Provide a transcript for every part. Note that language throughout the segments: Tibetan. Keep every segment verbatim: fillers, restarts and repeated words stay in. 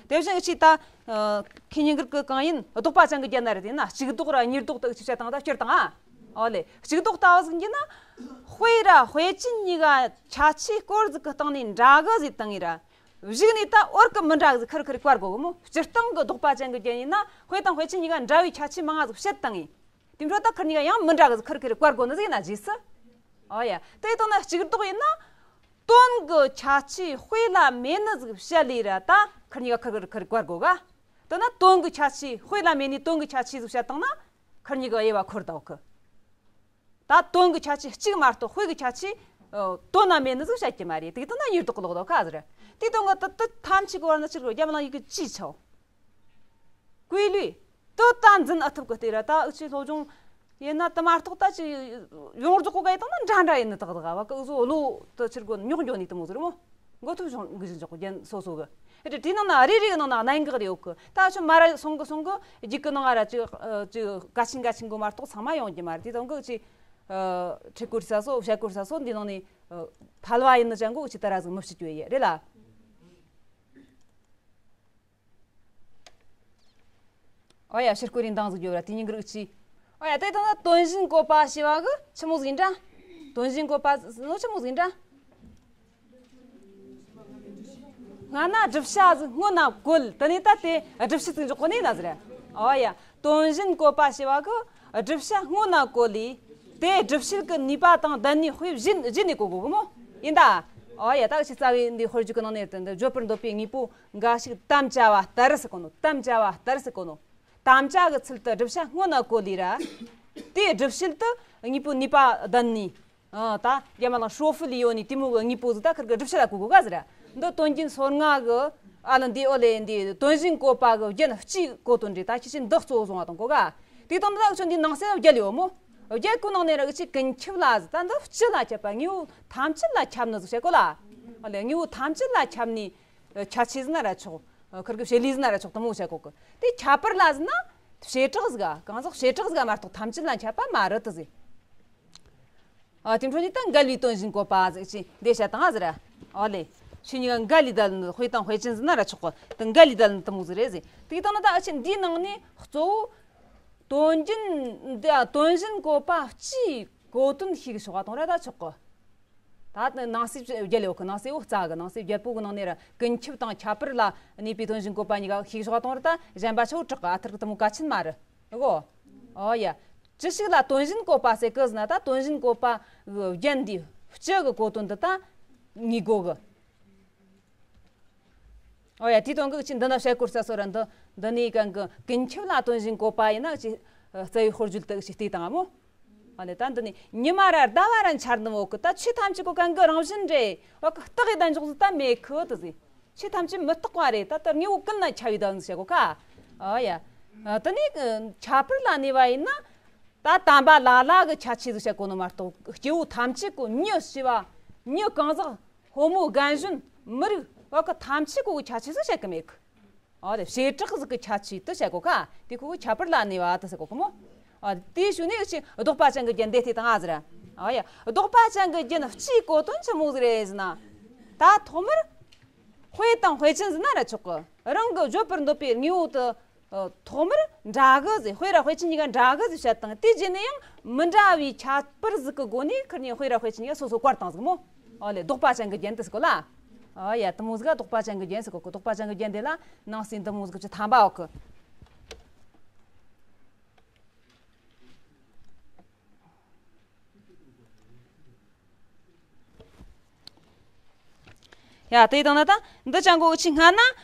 དེ་བཞིན་ཨུ་ཆི་ད་ཁེ་ཉིན་གར་གི་གང་ཡིན་ལྡོག་པ་ཅན་གི་རྒྱན་ན་རེད། དེ་ན་གཅིག་ལྡོག་ར་གཉིས་ལྡོག་ཏུ་ཨུ་ཆི་བཤད་སྟངས་ད་སྤྱིར་བཏང་ཨ། ཨོ་ལེ། གཅིག་ལྡོག་ལྟ་བུ་ཟིག་ཡིན་ན། དཔེ་ར་དཔེ་ཅན་གཉིས་ཀ་ཁྱད་ཆོས་སྐོར་ཟིག་གི་སྟེང་ནས་འདྲ་གི་ཟིག་བཏང་ངེ་ར། གཞུག་ནས་ད་འོར་གི་མི་འདྲ་གི་ཟིག་ཁུར་ཁུར་བཀར་དགོ་གི་མོ། སྤྱིར་བཏང་གི་ལྡོག་པ་ཅན་གི་རྒྱན་ཡིན་ན་དཔེ་དང་དཔེ་ཅན་གཉིས་ཀ་འདྲ་བའི་ཁྱད་ཆོས་མང་ང་ཟིག་བཤད་བཏང་ངེ། དེ་འཕྲོ་ད་ཁུར་གཉིས་ཀ་ཡང་མི་འདྲ་གི་ཟིག་ཁུར་ཁུར་བཀར་དགོ་ནི་ཟིག་ཡིན་ན་རྗེས་སུ། ཨོ་ཡ། དེ་དང་ན་གཅིག་ལྡོག་ཡིན་ན། དོན་གྱི་ཁྱད་ཆོས་དཔེ་ལ་མེད་ནི་ཟིག་བཤད་ལེ་ར་ད་ཁུར་གཉིས་ཀ་ཁུར་ཁུར་ཁུར་བཀར་དགོ་ག། དེ་ན་དོན་གྱི་ཁྱད་ཆོས་དཔེ་ལ་མེད་ནི་དོན་གྱི་ཁྱད་ཆོས་ཟིག་བཤད་བཏང་ན་ཁུར་གཉིས་ཀ་དབྱེ་བ་འཁོར་ད་འོ་གི། ད་དོན་གྱི་ཁྱད་ཆོས་གཅིག་མ་གཏོགས་དཔེ་གི་ཁྱད་ཆོས་ཨ་དོན་ན་མེད་ནི་ཟིག་བཤད་ཀྱི་མ་རེད། དེ་དེ་ན་ཡིར་དོག་ལོག་དོག་ཁ་ཟེར། དེ་དོན་གི་དེ་དེ་ཐམས་ཅད་གི་བར་ན་ཕྱིར་གི་རྒྱ་མ་ལང་ཡི་གི་ཅི་ཆོ། ཀུའི་ལུས། དེ་ད་འཛིན་ཨ་ཐུབ་གི་སྟེ་ར་ད་ཨུ་ཆི་སློབ་སྦྱོང་ཡིན་ན་དེ་མ་གཏོགས་ད་ཅི་ཡོང་རྫོགས་གོ་ག་ཡི་དང་ན་འདྲ་འདྲ་ཡིན་ནི་དག་དག་བ་ཀི་ཨུ་ཟོ་ལོ་དེ་ཕྱིར་གི་རྙོག་འགྱོ་ནི་དེ་མོ་ཟེར་མོ། མགོ་ཐུབ་བྱུང་གི་བཞིན་འཇོག་རྒྱན་སོ་སོ་གི། ཨེ་དེ་དེ་ནང་ན་རེ་རེ་གི་ནང་ན་གནད་འགག་རེ་ཡོད་གི། ད་ཆུ་མ་ར་སོང་གི་སོང་གི་རྒྱུད་གི་ནང་ང་ར་ཅི་ཨ་ཅི་ག་ཆིན་ག་ཆིན་གོ་མ་གཏོགས་ཚང་མ་ཡོང་རྒྱུ་མ་རེད། དེ་དང་གི་ཅི་ཨ་ཁྲི་སྐོར་ས་སོ་བཤད་སྐོར་ས་སོ་འདི་ནང་ནས་ཨ་ཕལ་བ་ཡིན་ནི་ཅང་གོ་ཅི་ད་ར་ཟིག་མི་བྱེད་རྒྱུ་ཡི་རེད་ལ། ཨོ་ཡ། ཕྱིར་སྐོར་རིན་ཐང་ཟིག་ཡོད་ར་དེ་ཉིན་གི་རིགས་ཅི། ཨོ་ཡ། དེ་དང་ན་དོན་བཞིན་བཀོད་པ་ཞེས་པ་གི་ཆི་མོ་ཟིག་ཡིན་འདྲ། དོན་བཞིན་བཀོད་པ་ནོ་ཆི་མོ་ཟིག་ཡིན་འདྲ། སྔ་ན་བསྒྲུབ་བྱ་ཟིག་སྔོན་ན་བཀོད། དེ་ནས་ད་དེ་བསྒྲུབ་བྱ་ཟིག་འཇོག་གོ་ནས་ན་ཟེར། ཨོ་ཡ། དོན་བཞིན་བཀོད་པ་ཞེས་པ་གི་བསྒྲུབ་བྱ་སྔོན་ན་བཀོད་ལས། དེ་བསྒྲུབ་བྱེད་ཀྱི་ནུས་པ་དང་ལྡན་ནུས་དཔེ་གཞན་གཞན་ནས་གོ་དགོས་གི་མོ། ཡིན་ད། ཨོ་ཡ། ད་ཅི་རྩ་བའི་འདི་དཔེར་བརྗོད་ཀྱི་ནང་ནས་དེ་འདི་བརྗོད་པར་འདོད་པའི་དངོས་པོ་འགའ་ཞིག་དམ་བཅའ་བ་ལྟར་ཟེར་གོ་ནོ། དམ་བཅའ་བ་ལྟར་ཟེར་གོ་ནོ། དམ་བཅའ་གི་ཚུལ་དུ་བསྒྲུབ་བྱ་སྔོན་ན་བཀོད་ལས་ར། དེའི་བསྒྲུབ་བྱེད་དུ་དངོས་པོའི་ནུས་པ་ལྡན་ནས། ཨ་ད་རྒྱ་མ་ལང་ཧྲོ་ཧྥུ་ལི་ཡོ་ནི་དེ་མོ་གི་དངོས་པོ་ཟིག་ད་ཁིར་གི་བསྒྲུབ་བྱ་ལ་གོ་གོ་ག་ཟེར་ར། འདི་དོན་རྒྱན་སོ་ལྔ་གི་ཨ་ལ་འདི་ཨོ་ལེ་འདི་དོན་བཞིན་བཀོད་པ་གི་རྒྱན་སྤྱིའི་གོ་དོན་རེད། ད་ཁྱི་ཆེ་འདི་གཙོ་བོ་བཟུང་བ་དང་གོ་ག། དེ་དང་འདི་ད་ཁྱོད་འདི་ནང་གསེས་ལ་བརྒྱད་ཡོད་མོ། བརྒྱད་གོ་ནང་ནས་ར་གི་ཆི་ཀུན་ཁྱབ་ལ་ཟིག་ད་འདི་སྤྱི་ལ་ཁྱབ་པ་དངོས་པོ་ཐམས་ཅད་ལ་ཁྱབ་ནི་ཟིག་བཤད་གོ་ལ། ཨོ་ལེ་དངོས་པོ་ཐམས་ཅད་ལ་ཁྱབ་ནི། ཁྱད་ཆོས་ཟིན་ན་ར་ཆོག་ཁིར་གི་བྱེད་ལས་ཟིན་ན་ར་ཆོག་དེ་མོ་བྱ་གོ་གི། དེ་ཁྱད་པར་ལ་ཟིན་ན་བྱེ་བྲག་ཟིག་ག་གང་ཟག་བྱེ་བྲག་ཟིག་ག་མ་གཏོགས་ཐམས་ཅད་ལ་ཁྱབ་པ་མ་རེད་དེ་ཟེར། ཨ་དེ་འཕྲོ་ནི་ད་འགལ་བའི་དོན་བཞིན་བཀོད་པ་ཟིག་ཅི་འདི་བྱ་དང་ཨ་ཟེར། ཨོ་ལེ། ཆོས་གཉིས་ཀ་འགལ་ལས་བསྡད་ནི་དཔེ་དང་དཔེ་ཅན་ཟིན་ན་ར་ཆོག་གི། དེ་འགལ་ལས་བསྡད་ནི་དེ་མོ་ཟིག་རེད་ཟེར། དེ་དང་ན་ད་ཨ་ཆེ་འདིའི་ནང་ནས་གཙོ་བོ་དོན་རྒྱན་འདི་དོན་བཞིན་བཀོད་པ་སྤྱིའི་གོ་དོན་ཤེས་གི་ཆོག་ག་དང་ར་ད་ཆོག་གི། ད་ནང་གསེས་བརྒྱད་ཡོད་གི། ནང་གསེས་འོ་རྩ་གི་ནང་གསེས་བརྒྱད་པོ་གི་ནང་ནས་ར་ཀུན་ཁྱབ་དང་ཁྱད་པར་ལ་གནས་པའི་དོན་བཞིན་བཀོད་པ་གཉིས་ཀ་ཤེས་ཆོག་གཏོང་ར་ད་གཞན་པ་ཆོ་དྲག་གི་ཨ་ཐར་གི་དེ་མོ་གལ་ཆེན་མ་རེད་གོ། ཨོ་ཡ། ཅི་ཞིག་ལ་དོན་བཞིན་བཀོད་པ་ཟེར་གི་ཟེར་ན་ད་དོན་བཞིན་བཀོད་པ་གི་རྒྱན་འདི་སྤྱི་གི་གོ་དོན་འདི་ད་ངེས་དགོས་གི། ཨོ་ཡ། དེའི་དོན་གི་ཅི་འདི་ན་བཤད་སྐོར་ས་སོ་ར་འདི་འདི་ནས་གང་གི་ཀུན་ཁྱབ་ལ་དོན་བཞིན་བཀོད་པ་ཡིན་ན་ཅི་རྩ་བའི་དཔེར་བརྗོད་དག་ཅིག་བལྟས་དང་ཨ་མོ། ཨ་ལེ་ད་འདི་ནི་ཉི་མ་ར་ཟླ་བ་ར་འཆར་ནི་མོ་གི་ད་ཆོས་ཐམས་ཅད་གོ་གང་གི་རང་བཞིན་རེད། བ་གི་རྟགས་ཡི་ད་འཇོག་ཟིག་ད་མེད་ཁི་དི་ཟིག་ཆོས་ཐམས་ཅད་མི་རྟག་པ་རེད། ད་ལྟར་དངོས་པོ་ཀུན་ལ་ཁྱབ་ཡི་ད་ཟིག་བྱ་གོ་ཁ། ཨ་ཡ། ཨ་དེ་ནི་ཁྱད་པར་ལ་གནས་པ་ཡིན་ན་ད་དམ་པ་ལ་ལ་གི་ཁྱད་ཆོས་ཟིག་བྱ་གོ་ནི་མ་གཏོགས་སྐྱེ་བོ་ཐམས་ཅད་གོ་མྱི་ཞི་བ་མྱི་གང་ཟག་ཕོ་མོ་རྒན་གཞོན་མི་རིགས་བ་གི་ཐམས་ཅད་གོ་གི་ཁྱད་ཆོས་ཟིག་བྱ་གི་མེད་གི། ཨ་དེ་བྱེ་བྲག་ཟིག་གི་ཁྱད་ཆོས་དུ་བྱ་གོ་ཁ། དེ་ཁོ་གི་ཁྱད་པར་ལ་གནས་པ་དུ་ཟེར་གོ་གི་མོ། ཨ་དེའི་ཤུལ་ནས་ཅི་ལྡོག་པ་ཅན་གི་རྒྱན་དེ་དེ་དང་ཨ་ཟེར། ཨ་ཡ། ལྡོག་པ་ཅན་གི་རྒྱན་སྤྱིའི་གོ་དོན་ཆི་མོ་ཟིག་རེད་ཟེར་ན། ད་ཐོག་མར་དཔེ་དང་དཔེ་ཅན་ཟེར་ན་ར་ཆོག་གི། རང་གི་བརྗོད་པར་འདོད་པའི་དངོས་པོ་དུ་ཐོག་མར་འདྲ་གི་ཟེར། དཔེ་ར་དཔེ་ཅན་གཉིས་ཀ་འདྲ་གི་ཟེར་བཤད་དང་དེ་རྗེས་ནས་ཡང་མི་འདྲ་བའི་ཁྱད་པར་ཟིག་གི་སྒོ་ནས་ཁིར་གཉིས་དཔེ་ར་དཔེ་ཅན་གཉིས་ཀ་སོ་སོ་བཀར་བཏང་ཟིག་མོ། ཨོ་ལེ་ལྡོག་པ་ཅན་གྱི་རྒྱན་དུ་ཟེར་གོ་ལ། ཨོ་ཡ་དེ་མོ་ཟིག་ག་ལྡོག་པ་ཅན་གྱི་རྒྱན་ཟེར་གོ་གི། ལྡོག་པ་ཅན་གྱི་རྒྱན་དེ་ལ་ནང་གསེས་འདི་མོ་ཟིག་གི་ཐམ་པ་ཡོད་གི། ཡ་དེ་དང་ན་ད་འདི་ཅང་གོ་ཆི་སྔ་ན་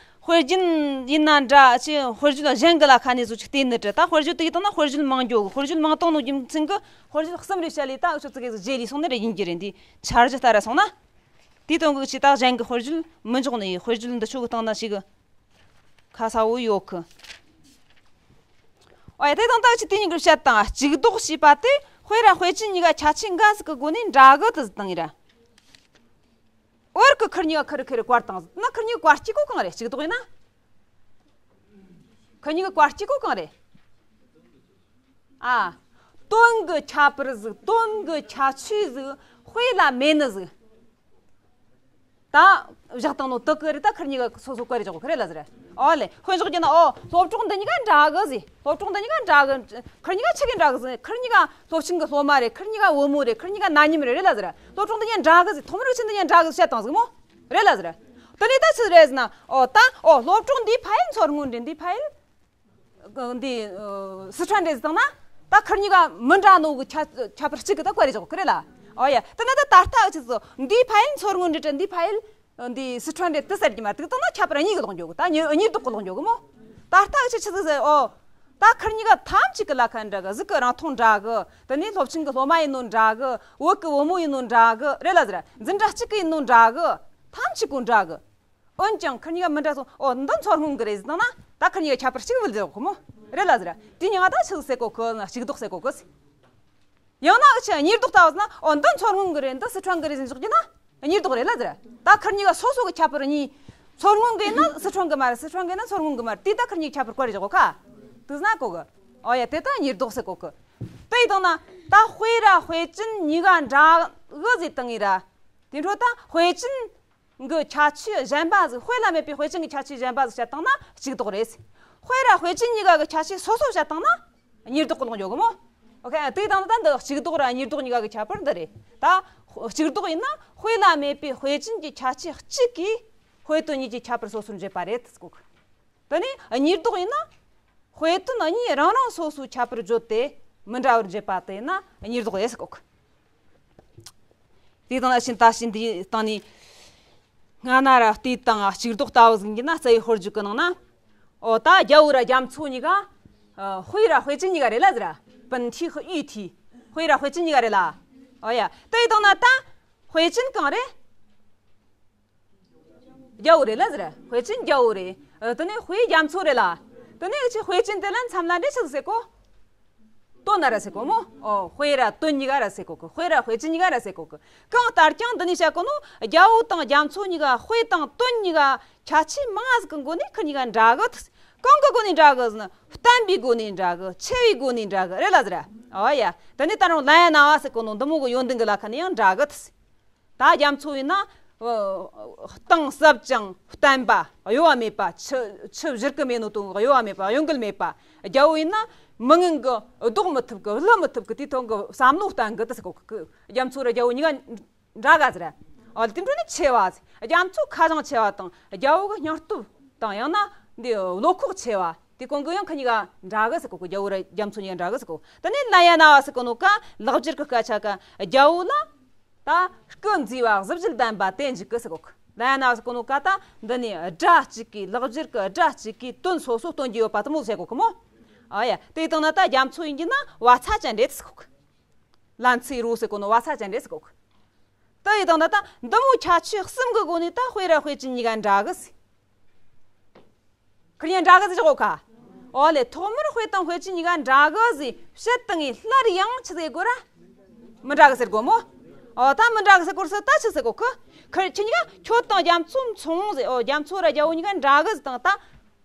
དཔེར་རྒྱན་ཡིན་ན་འདྲ་ཆི་དཔེར་བརྗོད་གཞན་གི་ལ་ཁ་ནས་བཟོ་ཆི་བལྟས་ནི་འདྲ། ད་དཔེར་བརྗོད་དེ་དང་ན་དཔེར་བརྗོད་མང་འགྱོ་གི། དཔེར་བརྗོད་མང་གཏོང་ནོ་རྒྱུ་མཚན་གི་དཔེར་བརྗོད་གསུམ་རེ་བཤད་ལས་ད་འུ་ཆོ་ཙི་གེ་ཟིག་རྗེས་ལས་སོང་ནི་རེ་ཡིན་གྱི་རེད། འདི་འཆར་གཞི་ལྟར་སོང་ན། དེའི་དོན་གི་ཆི་ད་གཞན་གི་དཔེར་བརྗོད་མི་འཇོག་ནི་ཡིན། དཔེར་བརྗོད་འདི་ཆོ་གི་སྟེང་ན་ཞིག་གི་ཁ་ས་བོ་ཡོད་གི། ཨོ་ཡ་དེ་དང་ད་ཆི་དེ་གཉིས་ཀྱི་བཤད་དང་གཅིག་ལྡོག་བྱས་པ་དེ་དཔེ་ར་དཔེ་ཅན་གཉིས་ཀ་ཁྱད་ཆོས་འགའ་ཟིག་གི་སྒོ་ནས་འདྲ་གི་དུ་ཟིག་བཏང་ཡིན་ར། འོར་གི་ཁིར་གཉིས་ཀ་ཁིར་ཁིར་བཀར་བཏང་ཟིག་ན་ཁིར་གཉིས་ཀ་བཀར་སྐྱེ་གོ་གང་རེད། གཅིག་ལྡོག་ཡིན་ན། ཁིར་གཉིས་ཀ་བཀར་སྐྱེ་གོ་གང་རེད། ཨ། དོན་གི་ཁྱད་པར་ཟིག་དོན་གི་ཁྱད་ཆོས་ཟིག་དཔེ་ལ་མེད་ནི་ཟིག་ད་བཞག་བཏང་ནོ་དག་གི་རེད། ད་ཁིར་གཉིས་ཀ་སོ་སོ་བཀར་རེ་བཞག་གོ་ཁི་རེད་ལ་ཟེར། ཨོ་ལེ། དཔེ་འཇོག་རྒྱུ་ན། ཨོ། སློབ་གྲོགས་འདི་གཉིས་ཀ་འདྲ་གི་ཟེར། སློབ་གྲོགས་འདི་གཉིས་ཀ་འདྲ་གི། ཁིར་གཉིས་ཀ་ཆི་གི་འདྲ་གི་ཟེར། ཁིར་གཉིས་ཀ་སློབ་ཆེན་གི་སློབ་མ་རེད། ཁིར་གཉིས་ཀ་བུ་མོ་རེད། ཁིར་གཉིས་ཀ་ན་མཉམ་རེད། རེད་ལ་ཟེར། སློབ་གྲོགས་འདི་གཉིས་འདྲ་གི་ཟེར། ཐོག་མར་ཁྱེད་འདི་གཉིས་འདྲ་གི་ཟེར་བཤད་བཏང་ཟིག་མོ། རེད་ལ་ཟེར། དེ་ནས་ད་ཆི་རེད་ཟེར་ན། ཨོ། ད། ཨོ། སློབ་གྲོགས་འདིའི་ཕ་ཡུལ་མཚོ་སྔོན་རེད། འདིའི་ཕ་ཡུལ་འདི་ཨ་སི་ཁྲོན་རེད་ཟེར་བཏང་ན། ད་ཁིར་གཉིས་ཀ་མི་འདྲ་ནོ་གི་ཁྱད་ཁྱད་པར་གཅིག་གི་ད་བཀར་རེ་བཞག་གི་རེད་ལ། ཨོ་ཡ། དེ་ན་ད་ད་ལྟ་ཆི་ཟེར། འདིའི་ཕ་ཡུལ་མཚོ་སྔོན་རེད་དྲ། འདིའི་ཕ་ཡུལ་འདི་སི་ཁྲོན་རེད་དེ་ཟེར་གྱི་མ། དེ་བཏང་ན་ཁྱད་པར་གཉིས་གི་ལོག་འགྱོ་གི། ད་གཉིས་གཉིས་ལྡོག་གི་ལོག་འགྱོ་གི་མོ། ད་ལྟ་ཆི་ཆི་ཟིག་ཟེར། ཨོ། ད་ཁིར་གཉིས་ཀ་ཐམས་ཅད་གི་ལ་ཁ་འདྲ་གི། གཟུགས་གི་རིང་ཐུང་འདྲ་གི། དེ་ནས་སློབ་ཆེན་གི་སློབ་མ་ཡིན་ནོ་འདྲ་གི། བོད་གི་བུ་མོ་ཡིན་ནོ་འདྲ་གི། རེད་ལ་ཟེར། འཛིན་གྲྭ་གཅིག་གི་ཡིན་ནོ་འདྲ་གི། ཐམས་ཅད་གོ་འདྲ་གི། འོན་ཀྱང་ཁིར་གཉིས་ཀ་མི་འདྲ་སོང་། ཨོ། འདི་མཚོ་སྔོན་གི་རེད་ཟེར་བཏང་ན། ད་ཁིར་གཉིས་ཀ་ཁྱད་པར་གཅིག་བུད་ཟེར་གོ་མོ། རེད་ལ་ཟེར། དེ་གཉིས་ཀ་ད་ཆི་ཟེར་གོ་གི། གཅིག་ལྡོག་ཟེར་གོ་གི། ཡང་ན་ཆི་གཉིས་ལྡོག་ལྟ་བ་ཟེར་ན། ཨོ། འདི་མཚོ་སྔོན་གི་རེད། འདི་སི་ཁྲོན་གི་རེད་ཟེར་འཇོག་རྒྱུ་ན། གཉིས་ལྡོག་རེད་ལ་ཟེར། ད་ཁིར་གཉིས་ཀ་སོ་སོ་གི་ཁྱད་པར་གཉིས། མཚོ་སྔོན་གི་ཡིན་ན་སི་ཁྲོན་གི་མ་རེད། སི་ཁྲོན་གི་ཡིན་ན་མཚོ་སྔོན་གི་མ་རེད། དེ་ད་ཁིར་གཉིས་ཁྱད་པར་བཀར་རེ་བཞག་གོ་ཁ། དེ་ཟེར་ན་གོ་གི། ཨོ་ཡ། དེ་ད་གཉིས་ལྡོག་ཟེར་གོ་གི། དེ་ཡིན་བཏང་ན། ད་དཔེ་ར་དཔེ་ཅན་གཉིས་ཀ་འདྲ་གི་ཟེར་བཏང་ངེ་ར། དེ་འཕྲོ་ད་དཔེ་ཅན་གི་ཁྱད་ཆོས་གཞན་པ་ཟིག། དཔེ་ལ་མེད་པའི་དཔེ་ཅན་གྱི་ཁྱད་ཆོས་གཞན་པ་ཟིག་བཤད་བཏང་ན་གཅིག་ལྡོག་རེད། དཔེ་ར་དཔེ་ཅན་གཉིས་ཀ་གི་ཁྱད་ཆོས་སོ་སོ་བཤད་བཏང་ན་གཉིས་ལྡོག་གི་ལོག་འགྱོ་གི་མོ། ཨོ་ཁེ། དེ་དང་ད་འདི་གཅིག་ལྡོག་ར་གཉིས་ལྡོག་གཉིས་ཀ་གི་ཁྱད་པར་འདི་རེད། ད་གཅིག་ལྡོག་ཡིན་ན་དཔེ་ལ་མེད་པའི་དཔེ་ཅན་གྱི་ཁྱད་ཆོས་གཅིག་གིས་དཔེ་དོན་གཉིས་ཀྱི་ཁྱད་པར་སོ་སོར་འབྱེད་པ་རེད་ཟེར་གོ་གི། དེ་ནས་གཉིས་ལྡོག་ཡིན་ན། དཔེ་དོན་གཉིས་རང་རང་སོ་སོའི་ཁྱད་པར་བརྗོད་དེ་མི་འདྲ་བར་འབྱེད་པ་དེ་ན་གཉིས་ལྡོག་རེད་ཟེར་གོ་གི། དེ་དང་ན་ཕྱིན་ད་ཕྱིན་འདི་སྟེང་ནས་སྔ་ན་ར་བལྟས་དང་གཅིག་ལྡོག་ལྟ་བུ་ཟིག་ཡིན་ན། རྩ་བའི་དཔེར་བརྗོད་གི་ནང་ན། ཨོ། ད་རྒྱལ་བོ་ར་རྒྱ་མཚོ་གཉིས་ཀ། ཨ། དཔེ་ར་དཔེ་ཅན་གཉིས་ཀ་རེད་ལ་ཟེར། 本体和喻体། དཔེ་ར་དཔེ་ཅན་གཉིས་ཀ་རེད་ལ། ཨོ་ཡ། དེ་དང་ན་ད་དཔེ་ཅན་གང་རེད། རྒྱལ་བོ་རེད་ལ་ཟེར། དཔེ་ཅན་རྒྱལ་བོ་རེད། ཨ། དེ་ནས་དཔེ་རྒྱ་མཚོ་རེད་ལ། དེ་ནས་ཆི་དཔེ་ཅན་དེ་ལ་མཚམས་ལ་འདྲེ་ཆི་ཟེར་གོ། དོན་ར་ཟེར་གོ་མོ། ཨོ། དཔེ་ར་དོན་གཉིས་ཀ་ར་ཟེར་གོ་གི། དཔེ་ར་དཔེ་ཅན་གཉིས་ཀ་ར་ཟེར་གོ་གི། གང་ལྟར་ཀྱང་འདི་ནས་བཤད་གོ་ནོ། རྒྱལ་བོ་དང་རྒྱ་མཚོ་གཉིས་ཀ་དཔེ་དང་དོན་གཉིས་ཀ་ཁྱད་ཆོས་མང་ང་ཟིག་གི་སྒོ་ནས་ཁི་གཉིས་ཀ་འདྲ་གི་ཐལ། གང་གི་སྒོ་ནས་འདྲ་གི་ཟེར་ན། བརྟན་པའི་སྒོ་ནས་འདྲ་གི། ཆེ་བའི་སྒོ་ནས་འདྲ་གི། རེད་ལ་ཟེར། ཨོ་ཡ། དེ་ནས་ད་རུང་ལ་ཡ་ན་བ་ཟེར་གོ་ནོ་འདི་མོ་གི་ཡོན་ཏན་གི་ལ་ཁ་ནས་ཡང་འདྲ་གི་ཐལ། ད་རྒྱ་མཚོ་ཡིན་ན། ཨ། གཏིང་ཟབ་ཅིང་བརྟན་པ། གཡོ་བ་མེད་པ། ཆུ་ཆུ་བཞུར་གི་མེད་ནོ་དང་གཡོ་བ་མེད་པ། གཡོ་འགུལ་མེད་པ། རྒྱལ་བོ་ཡིན་ན་མི་ངན་གི་ལྡོག་མི་ཐུབ་གི། བསླུ་མི་ཐུབ་གི། དེའི་ཐོག་གི་བསམ་བློ་བརྟན་གི་ད་ཟེར་གོ་གི། རྒྱ་མཚོ་ར་རྒྱལ་བོ་གཉིས་ཀ་འདྲ་ག་ཟེར། ཨ། དེ་འཕྲོ་ནས་ཆེ་བ་ཟེར། རྒྱ་མཚོ་ཁ་བྱང་ཆེ་བ་དང་། རྒྱལ་བོ་གི་སྙིང་སྟོབས་དང་། ཡང་ན་འདི་བློ་ཁོག་ཆེ་བ། དེ་གོང་གི་ཡང་ཁི་གཉིས་ཀ་འདྲ་གི་ཟེར་གོ་གི། རྒྱལ་བོ་ར་རྒྱ་མཚོ་གཉིས་ཀ་འདྲ་གི་ཟེར་གོ། དེ་ནས་ལ་ཡ་ན་བ་ཟེར་གོ་ནོ་ཀ་ལེགས་སྦྱར་གི་སྐད་ཆ་ཀ། རྒྱལ་བོ་ལ། ད་སྐུ་མཛེས་པ་གཟི་བརྗིད་ལྡན་པ་དེ་འཇུག་གི་ཟེར་གོ་གི། ལ་ཡ་ན་ཟེར་གོ་ནོ་ཀ་ད་འདི་ནས་སྒྲ་གཅིག་གིས། ལེགས་སྦྱར་གི་སྒྲ་གཅིག་གིས་དོན་སོ་སོ་སྟོན་རྒྱུ་ཡོད་པ་དེ་མོ་ཟེར་གོ་གི་མོ། ཨ་ཡ། དེ་ཡིན་བཏང་ན་ད་རྒྱ་མཚོ་ཡིན་རྒྱུ་ན་བ་ཚྭ་ཅན་རེད་ཟེར་གོ་གི། ལན་ཚྭའི་རོ་ཟེར་གོ་ནོ་བ་ཚྭ་ཅན་རེད་ཟེར་གོ་གི། དེ་ཡིན་བཏང་ན་ད་འདི་མོ་ཁྱད་ཆོས་གསུམ་གི་སྒོ་ནས་ད་དཔེ་ར་དཔེ་ཅན་གཉིས་ཀ་འདྲ་གི་ཟེར། ཁི་གཉིས་འདྲ་གི་ཟེར་གོ་ཁ། ཨོ་ལེ། ཐོག་མར་དཔེ་དང་དཔེ་ཅན་གཉིས་ཀ་འདྲ་གི་ཟེར་བཤད་བཏང་ངེ་སླར་ཡང་ཆི་ཟེར་གོ་ར། མི་འདྲ་གི་ཟེར་གོ་མོ། ཨོ། ད་མི་འདྲ་གི་ཟེར་གོ་ཟེར། ད་ཆི་ཟེར་གོ་གི། ཁི་ཁྱེད་གཉིས་ཀ་ཁྱོད་དང་རྒྱ་མཚོ་མཚུངས་ཟེར། ཨོ། རྒྱ་མཚོ་ར་རྒྱལ་བོ་གཉིས་ཀ་འདྲ་གི་ཟེར་བཏང་། ད་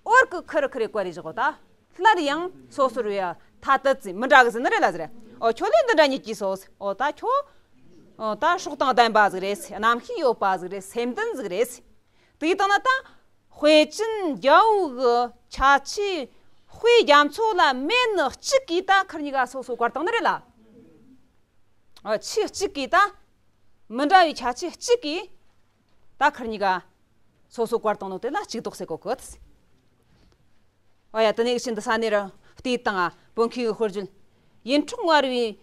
འོར་གི་ཁི་རི་ཁི་རི་བཀར་རེ་བཞག་གོ། ད་སླར་ཡང་སོ་སོར་བས་ཐ་དད་ཟེར། མི་འདྲ་གི་ཟེར་ནི་རེད་ལ་ཟེར། ཨོ། ཁྱོད་ལས་འདི་འདྲ་ཉིད་ཀྱིས་སོ་ཟེར། ཨོ། ད་ཁྱོད། ཨོ། ད་སྲོག་དང་ལྡན་པ་ཟིག་རེད་ཟེར། རྣམ་ཤེས་ཡོད་པ་ཟིག་རེད། སེམས་ལྡན་ཟིག་རེད་ཟེར། དེ་ཡིན་བཏང་ན་ད་དཔེ་ཅན་རྒྱལ་བོ་གི་ཁྱད་ཆོས་དཔེ་རྒྱ་མཚོ་ལ་མེད་ནི་གཅིག་གིས་ད་ཁི་གཉིས་ཀ་སོ་སོ་བཀར་བཏང་ནི་རེད་ལ། ཨ། ཆོས་གཅིག་གིས་ད། མི་འདྲ་བའི་ཁྱད་ཆོས་གཅིག་གིས་ད་ཁི་གཉིས་ཀ་སོ་སོ་བཀར་བཏང་ནོ་དེ་ལ་གཅིག་ལྡོག་ཟེར་གོ་གི། ཨ་ཡ། དེ་ནས་ཕྱིན་དུ་ས་ནས་ར་བལྟས་དང་། ཨ། བོད་མཁས་པའི་དཔེར་བརྗོད། ཡིད་འཕྲོག་མངར་བའི།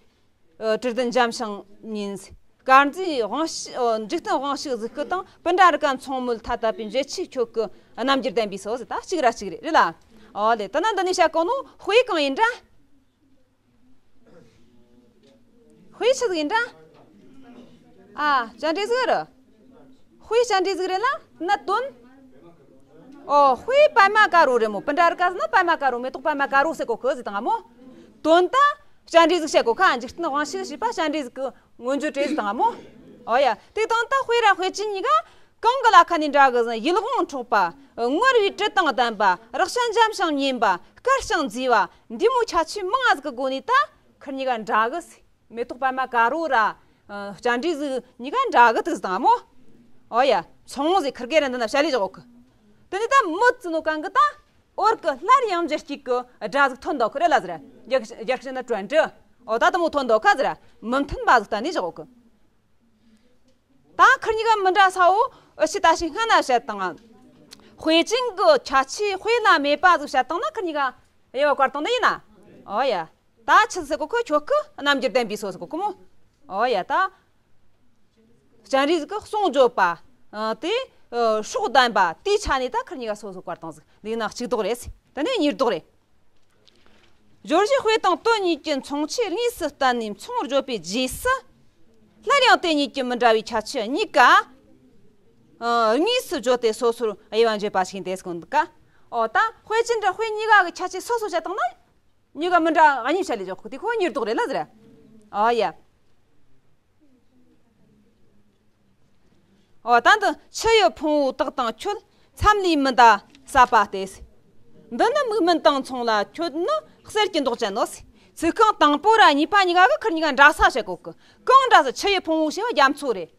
ཨ། དྲི་ལྡན་འཇམ་ཞིང་ཉན། དཀར་མཛེས་དབང་ཕྱུག་ཨོ། འཇིག་རྟེན་དབང་ཕྱུག་གཟུགས་སྐུ་དང་། སྤུན་ཟླ་རི་ཀ་མཚོ་མོ་ལ་ཐ་དད་པའི། འབྱེད་ཆོས་ཁྱོད་ཀྱི་རྣམ་འགྱུར་ལྡན་པའི་སོ་ཟེར། ད་གཅིག་ར་གཅིག་རེད། རེད་ལ། ཨོ་ལེ། ད་ནི་འདི་ནས་བཤད་གོ་ནོ་དཔེ་གང་ཡིན་འདྲ། དཔེ་ཆི་ཟིག་ཡིན་འདྲ། ཨ། བཅར་འདྲི་ཟིག་རེད། དཔེ་བཅར་འདྲི་ཟིག་རེད་ལ་ན་དོན། ཨོ། དཔེ་པད་མ་དཀར་པོ་རེད་མོ། སྤུན་ཟླ་རི་ཀ་ཟེར་ན་པད་མ་དཀར་པོ། མེ་ཏོག་པད་མ་དཀར་པོ་ཟེར་གོ་གི་ཟེར་དང་ང་མོ། དོན་ད་བཅར་འདྲི་ཟིག་བཤད་གོ་ཁ། འཇིག་རྟེན་དབང་ཕྱུག་ཞེས་པ་བཅར་འདྲི་ཟིག་གི་མངོན་བརྗོད་རེད་ཟེར་དང་ང་མོ། ཨོ་ཡ། དེ་དང་ད་དཔེ་ར་དཔེ་ཅན་གཉིས་ཀ་གང་གི་ལ་ཁ་ནས་འདྲ་གི་ཟེར་ན། ཡིད་དབང་འཕྲོག་པ། མངར་བའི་དྲི་དང་ལྡན་པ། རེག་བྱ་འཇམ་ཞིང་ཉན་པ། དཀར་ཞིང་མཛེས་པ། འདི་མོ་ཁྱད་ཆོས་མང་ང་ཟིག་གི་སྒོ་ནས་ད་ཁི་གཉིས་ཀ་འདྲ་གི་ཟེར། མེ་ཏོག་པད་མ་དཀར་པོ་ར། ཨ། བཅར་འདྲི་ཟིག་གཉིས་ཀ་འདྲ་གི་ཐུག་ཟེར་དང་ང་མོ། ཨོ་ཡ། མཚུངས་ཟེར་ཁིར་གེ་ར་འདི་ན་བཤད་ལས་བཞག་གི། དེ་ནི་ད་མི་ཙི་ནོ་གང་གི་ད་འོར་གི་སླར་ཡང་འཇལ་སྐྱེས་གི་སྒྲ་ཟིག་ཐོན་འདུག་གི་རེད་ལ་ཟེར། རྒྱག་རྒྱག་བྱས་ན་དྲན་དྲི། འོ་ད་དུ་མོ་ཐོན་འདུག་ག་ཟེར། མི་མཐུན་པ་ཟིག་གཏན་ནས་བཞག་གི། ད་ཁིར་གཉིས་ཀ་མི་འདྲ་ས་བོ་ཨི་ཤི་ད་ཤི་སྔ་ན་བཤད་དང་། དཔེ་ཅན་གི་ཁྱད་ཆོས་དཔེ་ལ་མེད་པ་ཟིག་བཤད་དང་ན་ཁིར་གཉིས་ཀ་དབྱེ་བ་བཀར་དང་ན་ཡིན་ན། འོ་ཡ། ད་ཆི་ཟེར་གོ་ཁོ་ཁྱོད་ཀི་རྣམ་འགྱུར་ལྡན་པའི་སོ་ཟེར་གོ་ཁོ་མོ། འོ་ཡ་ད། སྤྱན་རས་གཟིགས་ཀྱི་གསུང་བརྗོད་པ། ཨ་དེ། ཨ་སྲོག་ལྡན་པ་དེའི་ཆ་ནས་ད་ཁིར་གཉིས་ཀ་སོ་སོ་བཀར་དང་ཟིག་འདི་ན་གཅིག་ལྡོག་རེད། དེ་ནས་གཉིས་ལྡོག་རེད། སྦྱོར་བྱའི་དཔེ་དང་དོན་གཉིས་ཀྱི་མཚུངས་ཆོས་དངོས་སུ་བསྟན་ནས་མཚུངས་པར་བརྗོད་པའི་རྗེས་སུ། སླར་ཡང་དེ་གཉིས་ཀྱི་མི་འདྲ་བའི་ཁྱད་ཆོས་གཉིས་ཀ། ཨ་དངོས་སུ་བརྗོད་དེ་སོ་སོར་དབྱེ་བ་འབྱེད་པ་ཞིག་འདས་ཀུན་འདུག་ག་འོ་ད་དཔེ་ཅན་འདྲ་དཔེ་གཉིས་ཀ་གི་ཁྱད་ཆོས་སོ་སོ་བཤད་དང་ན། གཉིས་ཀ་མི་འདྲ་གཉིས་བཤད་ལས་འཇོག་གི་དེ་ཁོ་གཉིས་ལྡོག་རེད་ལ་ཟེར། ཨ་ཡ། འོ་ད་འདི་ཆུ་ཡི་ཕུང་པོ་དག་དང་ཁྱོད་མཚམས་ལས་མི་འདའ་ཟབ་པ་སྟེ། འདི་ནི་མིག་སྨན་དང་མཚུངས་ལ་ཁྱོད་ནི་གསེར་གྱི་མདོག་ཅན་ནོ། ཚིག་རྐང་དང་པོ་ར་གཉིས་པ་གཉིས་ཀ་གི་ཁིར་གཉིས་ཀ་འདྲ་ས་བཤད་གོ་གི། གང་འདྲ་ས་ཆུ་ཡི་ཕུང་པོ་ཞེས་པ་རྒྱ་མཚོ་རེད།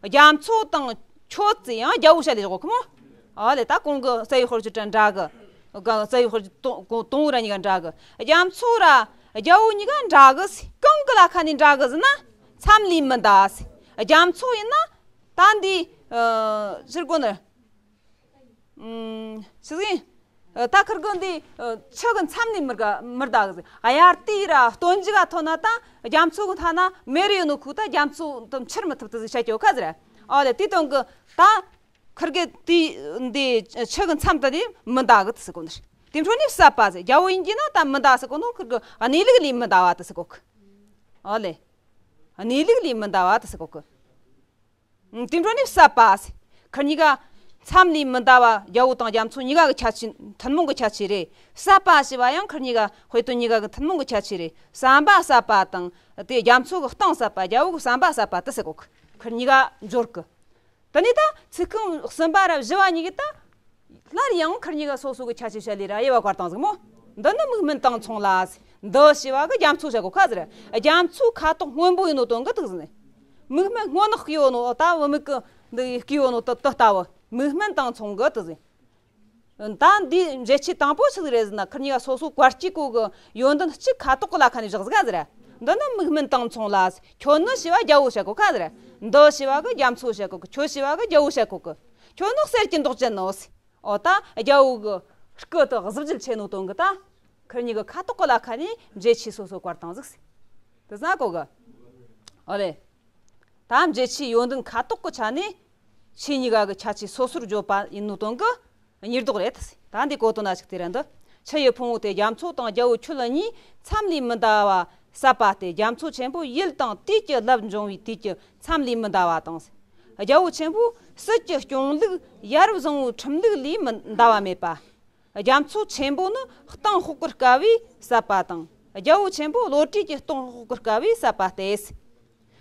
རྒྱ་མཚོ་དང་ཁྱོད་ཙི་ཡང་རྒྱལ་པོ་བཤད་ལས་བཞག་གོ་མོ། ཨ་ལེ་ད་གོང་གི་རྩ་བའི་དཔེར་བརྗོད་དང་འདྲ་གི། གང་རྩ་བའི་དཔེར་བརྗོད་དང་དང་པོ་ར་གཉིས་ཀ་འདྲ་གི། རྒྱ་མཚོ་ར་རྒྱལ་པོ་གཉིས་ཀ་འདྲ་གི་སི་གང་གི་ལ་ཁ་ནས་འདྲ་གི་ཟེར་ན། མཚམས་ལས་མི་འདའ་སི། རྒྱ་མཚོ་ཡིན་ན། ད་འདི། ཨ་ཕྱིར་གོ་ནི། ཨུམ། ཆི་ཟིག་ཨ་ད་ཁིར་གི་འདི་ཨ་ཆུ་གི་མཚམས་ནས་མི་འདའ་མི་འདའ་གི་ཟིག་དབྱར་དུས་ར་སྟོན་མཇུག་ག་ཐོན་ན་ད་རྒྱ་མཚོ་གི་མཐའ་ན་མེ་རི་ཡོད་ནོ་ཁུག་ད་རྒྱ་མཚོ་དུ་འཕྱུར་མི་ཐུབ་ཏུ་ཟིག་བཤད་ཀྱི་ཡོད་ཁ་ཟེར། ཨོ་ལེ་དེ་དོན་གི་ད་ཁིར་གི་དེ་འདི་ཆུ་གི་མཚམས་ད་དེ་མི་འདའ་གི་ཟེར་གོ་ནི་རེད། དེ་འཕྲོ་ནས་ཟབ་པ་ཟེར། རྒྱལ་པོ་ཡིན་གྱི་ན་ད་མི་འདའ་ཟེར་གོ་ནོ་ཁིར་གི་གནས་ལུགས་ལས་མི་འདའ་བ་དུ་ཟེར་གོ་གི། ཨོ་ལེ། གནས་ལུགས་ལས་མི་འདའ་བ་དུ་ཟེར་གོ་གི། དེ་འཕྲོ་ནས་ཟབ་པ་ཟེར། ཁིར་གཉིས་ཀ་མཚམས་ལས་མི་འདའ་བ་རྒྱལ་པོ་དང་རྒྱ་མཚོ་གཉིས་ཀ་གི་ཁྱད་ཆོས་ཐུན་མོང་གི་ཁྱད་ཆོས་རེད། ཟབ་པ་ཞེས་པ་ཡང་ཁིར་གཉིས་ཀ་དཔེ་དོན་གཉིས་ཀ་གི་ཐུན་མོང་གི་ཁྱད་ཆོས་རེད། ཟམ་པ་ཟབ་པ་དང་དེ་རྒྱ་མཚོ་གི་གཏིང་ཟབ་པ། རྒྱལ་པོ་གི་ཟམ་པ་ཟབ་པ་དུ་ཟེར་གོ་གི། ཁིར་གཉིས་ཀ་འབྱོར་གི། དེ་ནས་ད་ཚིག་རྐང་གསུམ་པ་ར་བཞི་བ་གཉིས་ཀྱིས་ད། སླར་ཡང་ཁིར་གཉིས་ཀ་སོ་སོ་གི་ཁྱད་ཆོས་བཤད་ལས་ར་དབྱེ་བ་བཀར་བཏང་ཟིག་མོ། འདི་ནི་མིག་སྨན་དང་མཚུངས་ལ། འདི་ཞེས་པ་གི་རྒྱ་མཚོ་བཤད་གོ་ཁ་ཟེར། རྒྱ་མཚོ་ཁ་དོག་སྔོན་པོ་ཡིན་ནོ་དོན་གི་དུག་ཟིན། མིག་སྨན་སྔོ་ནག་སྐྱེ་ཡོད་ནོ་ད་བུད་མེད་གི་འདི་སྐྱེ་ཡོད་ནོ་དུ་དུ་ལྟ་བུ་མིག་སྨན་དང་མཚུངས་གི་དུ་ཟིན། ད་འདིའི་འགྲེལ་བྱེད་དང་པོ་ཆི་ཟིག་རེད་ཟེར་ན། ཁིར་གཉིས་ཀ་སོ་སོ་བཀར་སྐྱེས་གོ་གི་ཡོན་ཏན་གཅིག་ཁ་དོག་གི་ལ་ཁ་ནས་བཞག་ཟིག་ག་ཟེར། འདི་ནི་མིག་སྨན་དང་མཚུངས་ལ། ཁྱོད་ནི་ཞེས་པ་རྒྱལ་པོ་བཤད་གོ་ཁ་ཟེར། འདི་ཞེས་པ་གི་རྒྱ་མཚོ་བཤད་གོ་གི། ཁྱོད་ཞེས་པ་གི་རྒྱལ་པོ་བཤད་གོ་གི། ཁྱོད་ནི་གསེར་གྱི་མདོག་ཅན་ནོ། འོ་ད་རྒྱལ་པོ་གི་སྐུ་དུ་གཟི་བརྗིད་ཆེ་ནོ་དོན་གི་ད། ཁིར་གཉིས་ཀྱི་ཁ་དོག་གི་ལ་ཁ་ནས་འགྲེལ་བྱེད་སོ་སོ་བཀར་བཏང་ཟིག་དེ་ཟ་གོ་གི། ཨོ་ལེ། ད་འགྲེལ་བྱེད་ཡོན་ཏན་ཁ་དོག་གི་ཆ་ནས་ཆོས་གཉིས་ཀ་གི་ཁྱད་ཆོས་སོ་སོར་བརྗོད་པ་ཡིན་ནོ་དོན་གི། གཉིས་ལྡོག་རེད། ད་འདི་གོ་དོན་ན་ཞིག་དེ་ར་འདི། ཆུ་ཡི་ཕུང་པོ་དེ་རྒྱ་མཚོ་དང་རྒྱལ་པོ་ཁྱོད་གཉིས་མཚམས་ལས་མི་འདའ་བ་ཟབ་པ་སྟེ། རྒྱ་མཚོ་ཆེན་པོ་ཡུལ་དང་དུས་ཀྱི་རླབས་འབྱུང་བའི་དུས་ཀྱི་མཚམས་ལས་མི་འདའ་བ་དང་། རྒྱལ་པོ་ཆེན་པོ་སྲིད་ཀྱི་སྐྱོང་ལུགས་ཡ་རབས་བཟང་པོའི་ཁྲིམས་ལུགས་ལས་མི་འདའ་བ་མེད་པ། རྒྱ་མཚོ་ཆེན་པོ་ནི་སྟེང་ཤོག་གུ་དཀར་བས་ཟབ་པ་དང་། རྒྱལ་པོ་ཆེན་པོ་བློ་གྲོས་ཀྱི་སྟེང་ཤོག་གུ་དཀར་བས་ཟབ་པ་སྟེ།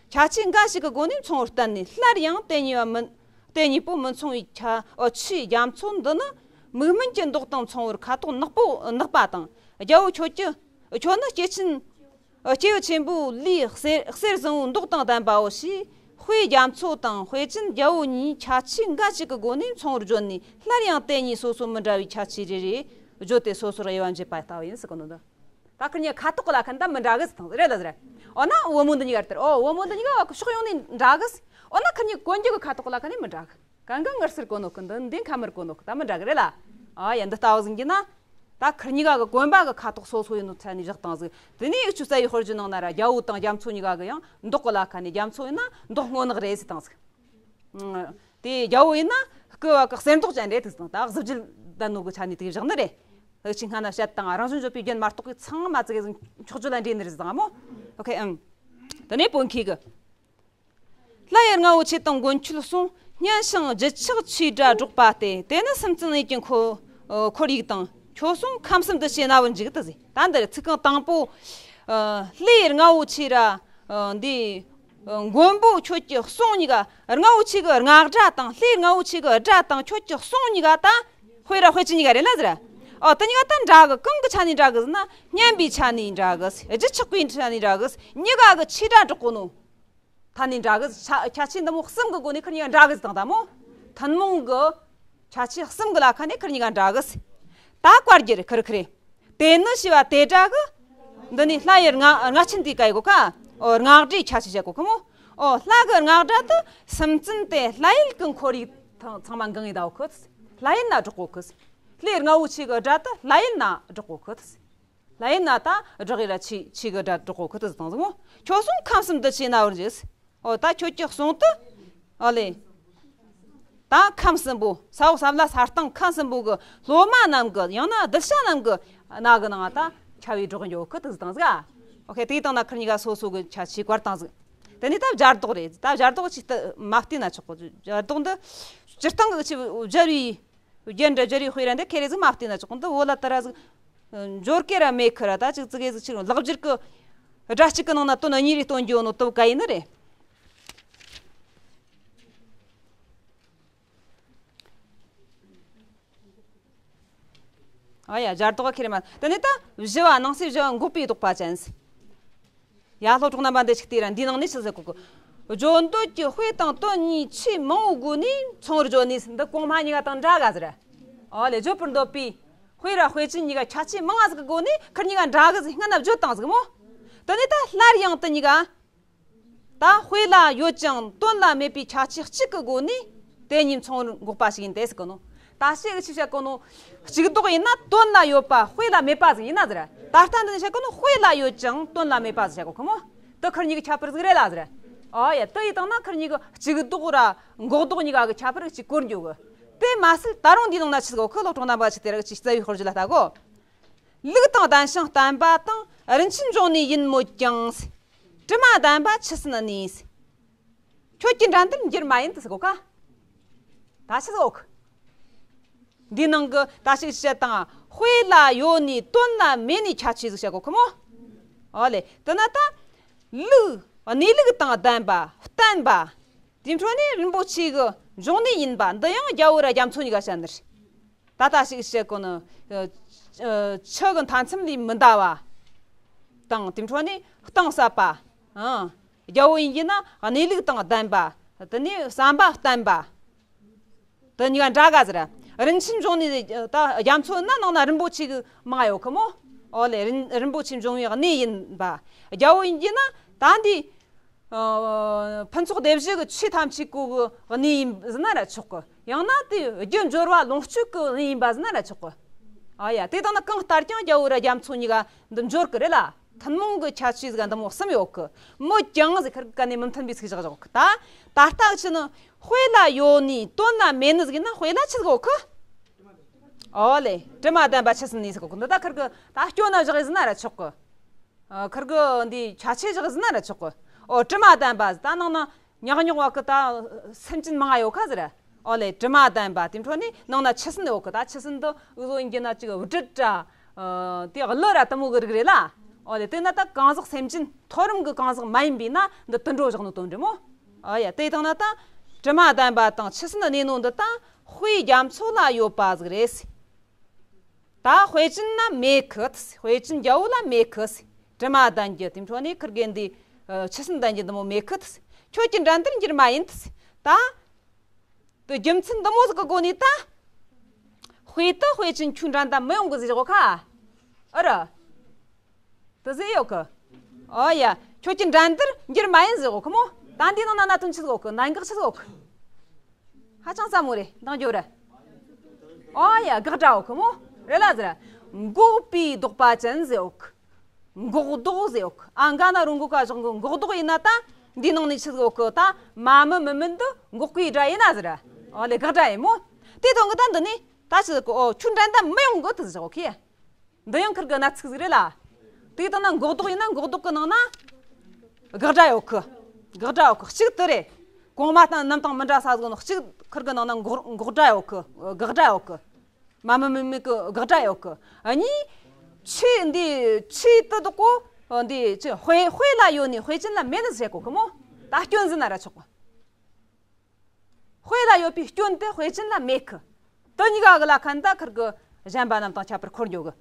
ཁྱད་ཆོས་འགའ་ཞིག་གི་སྒོ་ནས་མཚུངས་པར་བསྟན་ནས། སླར་ཡང་དེ་གཉིས་པ་མིན། དེ་གཉིས་པོ་མི་མཚུངས་པའི་ཁྱད་ཆོས་རྒྱ་མཚོ་འདི་ནི་མིག་སྨན་གྱི་མདོག་དང་མཚུངས་པར་ཁ་དོག་ནག་པོ་ནག་པ་དང་། རྒྱལ་པོ་ཁྱོད་ཀྱི་ཁྱོད་ནི་སྐྱེས་ཆེན། སྐྱེས་བུ་ཆེན་པོ་ལས་གསེར་གསེར་བཟང་པོའི་མདོག་དང་ལྡན་པའོ་ཞེས། དཔེ་རྒྱ་མཚོ་དང་དཔེ་ཅན་རྒྱལ་པོ་གཉིས་ཁྱད་ཆོས་འགའ་ཞིག་གི་སྒོ་ནས་མཚུངས་པར་བརྗོད་ནས། སླར་ཡང་དེ་གཉིས་སོ་སོ་མི་འདྲ་བའི་ཁྱད་ཆོས་རེ་རེ་བརྗོད་དེ་སོ་སོར་དབྱེ་བ་འབྱེད་པ་ལྟ་བུ་ཡིན་ཟེར་གོ་ནོ་འདི། ད་ཁིར་གཉིས་ཁ་དོག་གི་ལ་ཁ་ནས་ད་མི་འདྲ་གི་ཟེར་དང་རེད་ལ་ཟེར། འོ་ན་བུ་མོ་འདི་གཉིས་ཀ་ལྟར། འོ་བུ་མོ་འདི་གཉིས་ཀ་ཕྱོགས་ཡོངས་ནས་འདྲ་གི་ཟེར། འོ་ན་ཁིར་གཉིས་གོན་རྒྱུ་གི་ཁ་དོག་གི་ལ་ཁ་ནས་མི་འདྲ་གི། གང་གི་ངར་སེར་གོན་ནོ་གི། འདི་འདི་ཁ་དམར་གོན་ནོ་གི། ད་མི་འདྲ་གི་རེད་ལ། ཨ་ཡ་འདི་ལྟ་བུ་ཟིག་གི་ན། ད་ཁིར་གཉིས་ཀ་གི་གོན་པ་གི་ཁ་དོག་སོ་སོ་ཡིན་ནོ་ཚ་ནས་བཞག་དང་ཟིག་དེ་ནས་ཡིག་ཆུ་རྩ་བའི་དཔེར་བརྗོད་ནང་ན་ར་རྒྱལ་པོ་དང་རྒྱ་མཚོ་གཉིས་ཀ་གི་ཡང་མདོག་གི་ལ་ཁ་ནས་རྒྱ་མཚོ་ཡིན་ན་མདོག་སྔོ་ནག་རེད་ཟེར་དང་ཟིག་དེ་རྒྱལ་པོ་ཡིན་ན་སྐུ་བ་གི་གསེར་མདོག་ཅན་རེད་དུ་ཟིག་དང་། ད་གཟི་བརྗིད་ལྡན་ནོ་གི་ཆ་ནས་དེ་བཞག་ནི་རེད། ཨ་ཅིག་སྔ་ན་བཤད་དང་རང་བཞིན་བརྗོད་པའི་རྒྱན་མ་གཏོགས་གི་ཚང་མ་ཙི་གེ་ཟིག་འཁྱོག་བརྗོད་ལ་འདྲེས་ནི་རེད་ཟིག་དང་མོ། ཨོ་ཁེ། ཨང་། དེ་ནས་བོད་མཁས་གི། ལྷ་ཡི་རྔ་བོ་ཆེ་དང་མགོན་ཁྱོད་གསུང་། སྙན་ཞིང་བརྗིད་ཆགས་ཆོས་སྒྲ་སྒྲོག་པ་སྟེ། དེ་ནི་སེམས་ཅན་ཡིད་ཀྱི་འཁོར། ཨ་འཁོར་ཡུག་དང་། ཁྱོད་གསུང་ཁམས་གསུམ་འདུ་བྱེད་རྣ་བར་འཇུག་ཏུ་ཟེར། ད་འདིར་ཚིག་རྐང་དང་པོ། ཨ་ལྷ་ཡི་རྔ་བོ་ཆེ་ར། ཨ་འདི། ཨ་མགོན་པོ་ཁྱོད་ཀྱི་གསུང་གཉིས་ཀ། རྔ་བོ་ཆེ་གི་རྔ་སྒྲ་དང་། ལྷ་ཡི་རྔ་བོ་ཆེ་གི་སྒྲ་དང་། ཁྱོད་ཀྱི་གསུང་གཉིས་ཀ་ད། དཔེ་ར་དཔེ་ཅན་གཉིས་ཀ་རེད་ལ་ཟེར། ཨོ་དེ་གཉིས་ཀ་ད་འདྲ་གི། གང་གི་ཆ་ནས་འདྲ་གི་ཟེར་ན། སྙན་པའི་ཆ་ནས་འདྲ་གི། བརྗིད་ཆགས་པའི་ཆ་ནས་འདྲ་གི། གཉིས་ཀ་གི་ཆོས་སྒྲ་སྒྲོག་གོ་ནོ། ཐ་ནས་འདྲ་གི། ཆ་ཁྱད་ཆོས་འདི་མོ་གསུམ་གི་སྒོ་ནས་ཁིར་གཉིས་ཀ་འདྲ་གི་ཟེར་དང་ད་མོ། ཐུན་མོང་གི་ཁྱད་ཆོས་གསུམ་གི་ལ་ཁ་ནས་ཁིར་གཉིས་ཀ་འདྲ་གི་ཟེར། ད་བཀར་རྒྱུ་རེད་ཁིར་ཁིར་རེད། དེ་ནི་ཞེས་པ་དེ་འདྲ་གི། འདི་ནི་ལྷ་ཡི་རྔ་རྔ་ཆེན་དེའི་སྐད་གོ་ཁ། ཨོ་རྔ་སྒྲའི་ཁྱད་ཆོས་བཤད་གོ་ཁི་མོ། ཨོ་ལྷ་གི་རྔ་སྒྲ་དེ་སུམ་རྩེན་ཏེ་ལྷ་ཡུལ་གི་ཁོར་ཡུག་ཚང་ཚང་མ་འགེངས་ཡི་ད་གོ་ཁི། ལྷ་ཡུལ་ན་སྒྲོག་གོ་ཁི། ལྷའི་རྔ་བོ་ཆེ་གི་སྒྲ་དེ་ལྷ་ཡུལ་ན་སྒྲོག་གོ་ཁི། ལྷ་ཡུལ་ན་ད་སྒྲོག་ཡི་ར་ཆེ་ཆེ་གི་སྒྲ་སྒྲོག་གོ་ཁི་དེ་དང་ཟིག་མོ། ཁྱོད་གསུང་ཁམས་གསུམ་དུ་ཆེ་ན་བར་འཇིགས། ཨོ་ད་ཁྱོད་ཀྱི་གསུང་དུ། ཨོ་ལེ། ད་ཁམས་གསུམ་པོ་ས་འོག་ས་བླ་ས་སྟེང་ཁམས་གསུམ་པོ་གི་སློབ་མ་རྣམས་གི་ཡང་ན་གདུལ་བྱ་རྣམས་གི་རྣ་གི་ནང་ད་ཁྱབ་པའི་སྒྲོག་འགྱོ་ཁི་དེ་དང་ཟིག་ཨོ་ཁེ་དེ་དང་ན་ཁིར་གཉིས་ཀ་སོ་སོ་གི་ཁྱད་ཆོས་བཀར་དང་ཟིག་དེ་ནས་ད་སྦྱར་ལྡོག་རེད། ད་སྦྱར་ལྡོག་ཅིག་ད་མ་བལྟས་ན་ཆོག་གི། སྦྱར་ལྡོག་འདི་སྤྱིར་བཏང་གི་ཆེ་སྦྱར་བའི། རྒྱན་འདྲ་སྦྱར་བའི་དཔེ་ར་འདི་ཁེ་རེ་ཟིག་མ་བལྟས་ན་ཆོག་གི། འདི་བོད་ལ་དེ་ར་ཟིག་འབྱོར་སྐད་ར་མེད་ཁི་ར། ད་ཅིག་ཙི་གེ་ཟིག་ཕྱིར་ལེགས་སྦྱར་གི་སྒྲ་གཅིག་གི་ནང་ན་དོན་གཉིས་རེ་སྟོན་རྒྱུ་ནོ་སྟོབས་ག་ཡིན་ནི་རེད། ཨ་ཡ་སྦྱར་ལྡོག་ཁེ་རེ་མ། དེ་ནས་ད་བཞི་བ་ནང་གསེས་བཞི་བ་འགོག་པའི་ལྡོག་པ་ཅན། ཡ་སློབ་གྲོགས་རྣམ་པ་འདི་ཞིག་བལྟས་ར། འདིའི་ནང་ནས་ཆི་ཟེར་གོ་གི། བརྗོད་འདོད་ཀྱི་དཔེ་དང་དོན་གཉིས་ཆེས་མང་བོའི་སྒོ་ནས་མཚུངས་པར་བརྗོད་ནས་འདི་གོང་མ་གཉིས་ཀ་དང་འདྲ་ག་ཟེར། ཨོ་ལེ་བརྗོད་པར་འདོད་པའི་དཔེ་ར་དཔེ་ཅན་གཉིས་ཀ་ཁྱད་ཆོས་མང་ང་ཟིག་གི་སྒོ་ནས་ཁིར་གཉིས་ཀ་འདྲ་གི་ཟིག་སྔ་ན་བརྗོད་དང་ཟིག་མོ། དེ་ནས་ད་སླར་ཡང་དེ་གཉིས་ཀ་ད་དཔེ་ལ་ཡོད་ཀྱང་དོན་ལ་མེད་པའི་ཁྱད་ཆོས་གཅིག་གི་སྒོ་ནས་དེ་གཉིས་མཚུངས་པར་འགོག་པ་ཞིག་ཡིན་ཏེ་ཟེར་གི་ནོ། ད་ཞེས་ཅི་བཤད་གོ་ནོ། གཅིག་ལྡོག་ཡིན་ན་དོན་ལ་ཡོད་པ་དཔེ་ལ་མེད་པ་ཟིག་ཡིན་ན་ཟེར། ད་ལྟ་འདི་ནས་བཤད་གོ་ནོ་དཔེ་ལ་ཡོད་ཀྱང་དོན་ལ་མེད་པ་ཟིག་བཤད་གོ་ཁི་མོ། དེ་ཁིར་གཉིས་ཀྱི་ཁྱད་པར་ཟིག་རེད་ལ་ཟེར། ཨོ་ཡ་དེ་ཡིན་དང་ན་ཁིར་གཉིས་ཀྱི་གཅིག་ལྡོག་ར་འགོག་ལྡོག་གཉིས་ཀ་གི་ཁྱད་པར་གཅིག་གོ་འགྱོ་གི། དེ་མ་ཟད་ད་རུང་འདིའི་ནང་ན་ཆི་ཟིག་གོ་ཁི། སློབ་གྲོགས་རྣམ་པ་ཆི་དེ་ར་གི་ཅིག་རྩ་བའི་དཔེར་བརྗོད་ལ་ལྟ་གོ། ལུགས་དང་ལྡན་ཞིང་བརྟན་པ་དང་། རིན་ཆེན་འབྱུང་གནས་ཡིན་མོད་ཀྱང་། དྲི་མ་ལྡན་པ་ཆུ་སྲིན་གནས། ཁྱོད་ཀྱི་འགྲན་བསྡུར་འགྱུར་མ་ཡིན་དུ་ཟེར་གོ་ཁ། ད་ཆི་ཟིག་འོག་འདིའི་ནང་གི་ད་ཞིག་བཤད་དང་དཔེ་ལ་ཡོད་ནི་དོན་ལ་མེད་ནི་ཁྱད་ཆོས་ཟིག་བཤད་གོ་ཁི་མོ། ཨོ་ལེ་དེ་ན་ད་ལུགས་གནས་ལུགས་དང་ལྡན་པ་བརྟན་པ། དེའི་འཕྲོ་ནས་རིན་པོ་ཆེ་གི་འབྱུང་གནས་ཡིན་པ་འདི་ཡང་རྒྱལ་པོ་ར་རྒྱ་མཚོ་གཉིས་ཀ་བཤད་ནི་རེད། ད་ལྟ་ཞིག་བཤད་གོ་ནི། ཨ་ཨ་ཆུ་གི་མཐའ་མཚམས་ལས་མི་འདའ་བ་དང་དེའི་འཕྲོ་ནས་གཏིང་ཟབ་པ། ཨང་རྒྱལ་པོ་ཡིན་གྱི་ན་གནས་ལུགས་དང་ལྡན་པ། དེ་ནས་བསམ་པ་བརྟན་པ། དེ་གཉིས་ཀ་འདྲ་ག་ཟེར། རིན་ཆེན་འབྱུང་གནས་ད་རྒྱ་མཚོ་ན་ནང་ན་རིན་པོ་ཆེ་གི་མང་ཡོད་ཁི་མོ། ཨོ་ལེ་རིན་རིན་པོ་ཆེ་འབྱུང་བའི་གནས་ཡིན་པ། རྒྱལ་པོ་ཡིན་གྱི་ན་ད་འདི། ཨ་ཕུན་ཚོགས་སྡེ་བཞི་གི་ཆོས་ཐམས་ཅད་གོ་གི་གནས་ཡིན་ཟེར་ན་ར་ཆོག་གི། ཡང་ན་དེ་རྒྱུ་འབྱོར་བ་ལོངས་སྤྱོད་གི་གནས་ཡིན་པ་ཟེར་ན་ར་ཆོག་གི། ཨ་ཡ་དེ་དང་ན་གང་ལྟར་ཀྱང་རྒྱལ་པོ་ར་རྒྱ་མཚོ་གཉིས་ཀ་འདི་འབྱོར་གི་རེད་ལ། ཐུན་མོང་གི་ཁྱད་ཆོས་ཟིག་འདི་མོ་གསུམ་ཡོད་གི། མོད་ཀྱང་ཟེར་ཁིར་གི་ནས་མི་མཐུན་པའི་ཚིག་བཞག་བཞག་གི། ད་ད་ལྟ་ཆི་ནི་དཔེ་ལ་ཡོད་ནི་དོན་ལ་མེད་ནི་ཟིག་ཡིན་ན་དཔེ་ལ་ཆི་ཟིག་ཡོད་གི། ཨོ་ལེ་དྲི་མ་ལྡན་པ་ཆུ་སྲིན་གནས་ཟེར་གོ་གི། འདི་ད་ཁིར་གི་ད་སྐྱོན་ན་བཞག་ཡིན་ཟེར་ན་ར་ཆོག་གི། ཨ་ཁིར་གི་འདི་ཁྱད་ཆོས་བཞག་ཟེར་ན་ར་ཆོག་གི། ཨོ་དྲི་མ་ལྡན་པ་ཟེར་ད་ནང་ན་ཉག་ཉོག་བ་གི་ད་སེམས་ཅན་མང་ང་ཡོད་ཁ་ཟེར། ཨོ་ལེ་དྲི་མ་ལྡན་པ་དེའི་འཕྲོ་ནས་ནང་ན་ཆུ་སྲིན་ཡོད་གི། ད་ཆུ་སྲིན་འདི་འུ་ཟོ་ཡིན་གྱི་ན་ཅིག་དབུ་དྲིལ་དྲ་ཨ་དེ་གླུ་ར་དེ་མོ་གི་རིགས་རེད་ལ། ཨོ་ལེ་དེ་ན་ད་གང་ཟག་སེམས་ཅན་མཐོ་རིམ་གི་གང་ཟག་མ་ཡིན་པས་ན་འདི་དུད་འགྲོ་བཞག་ནོ་དོན་འགྲིག་མོ། ཨ་ཡ་དེ་དང་ན་ད་དྲི་མ་ལྡན་པ་དང་ཆུ་སྲིན་གནས་ནོ་འདི་ད་དཔེ་རྒྱ་མཚོ་ལ་ཡོད་པ་ཟིག་རེད། ད་དཔེ་ཅན་ན་མེད་གི། དཔེ་ཅན་རྒྱལ་པོ་ལ་མེད་གི། དྲི་མ་ལྡན་རྒྱུ་དེའི་འཕྲོ་ནས་ཁིར་གི་འདི་ཆུ་སྲིན་ལྡན་རྒྱུ་འདི་མོ་མེད་གི། ཁྱོད་ཀྱི་འགྲན་བསྡུར་འགྱུར་མ་ཡིན། ད་དེ་རྒྱུ་མཚན་འདི་མོ་ཟིག་གི་སྒོ་ནས་ད་དཔེ་དེ་དཔེ་ཅན་ཁྱོད་འགྲན་ཟླ་མི་ཡོང་གི་ཟེར་གོ་ཁ། ཨ་ར། དེ་ཟེར་ཡོད་གི། ཨོ་ཡ། ཁྱོད་ཀྱི་འགྲན་བསྡུར་འགྱུར་མ་ཡིན་ཟེར་གོ་ཁི་མོ། ད་འདི་ནང་ན་གནད་དོན་ཆི་ཟིག་ཡོད་གི། གནད་འགག་ཆི་ཟིག་ཡོད་གི། ཧ་ཅང་སླ་མོ་རེད། འདང་རྒྱོབ་ར། ཨོ་ཡ། དགག་སྒྲ་ཡོད་གི་མོ། རེད་ལ་ཟེར། འགོག་པའི་ལྡོག་པ་ཅན་ཟེར་ཡོད་གི། འགོག་ལྡོག་ཟེར་ཡོད་གི། ཨ་འགའ་ན་རུང་འགོག་ག་བཞག་གི། འགོག་ལྡོག་ཡིན་ན་ད་འདི་ནང་ནས་ཆི་ཟིག་ཡོད་གི། ད་མ་མི་མི་མིན་དུ་འགོག་པའི་སྒྲ་ཡིན་ན་ཟེར། ཨོ་ལེ་དགག་སྒྲ་ཡིན་མོ། དེ་དོན་གི་ད་འདི་ནས་ད་ཆི་ཟིག་གི། ཨོ་ཁྱོད་འགྲན་ཟླ་མི་ཡོང་གི་དེ་ཟེར་གོ་ཁི། འདི་ཡང་ཁིར་གི་གནད་ཚིག་ཟིག་རེད་ལ། དེའི་སྟེང་ན་འགོག་ལྡོག་ཡིན་ན་འགོག་ལྡོག་གི་ནང་ན་དགག་སྒྲ་ཡོད་གི། དགག་སྒྲ་ཡོད་གི། གཅིག་དེ་རེད། གོང་མ་དང་རྣམ་གྲངས་མི་འདྲ་ས་ཟིག་ནོ། གཅིག་ཁིར་གི་ནང་ན་འགོག་འགོག་སྒྲ་ཡོད་གི། དགག་སྒྲ་ཡོད་གི། མ་མི་མི་མི་གི་དགག་སྒྲ་ཡོད་གི། གཉིས། ཆོས་འདི་ཆོས་དེ་དག་གོ། འདི་ཆོས་དཔེ་དཔེ་ལ་ཡོད་ནི་དཔེ་ཅན་ལ་མེད་ནི་ཟེར་གོ་གི་མོ། ད་སྐྱོན་ཟེར་ན་ར་ཆོག་གི། དཔེ་ལ་ཡོད་པའི་སྐྱོན་དེ་དཔེ་ཅན་ལ་མེད་གི། དེ་གཉིས་ཀ་གི་ལ་ཁ་ནས་ད་ཁིར་གི་གཞན་པ་རྣམས་དང་ཁྱད་པར་འཁོར་འགྱོ་གི།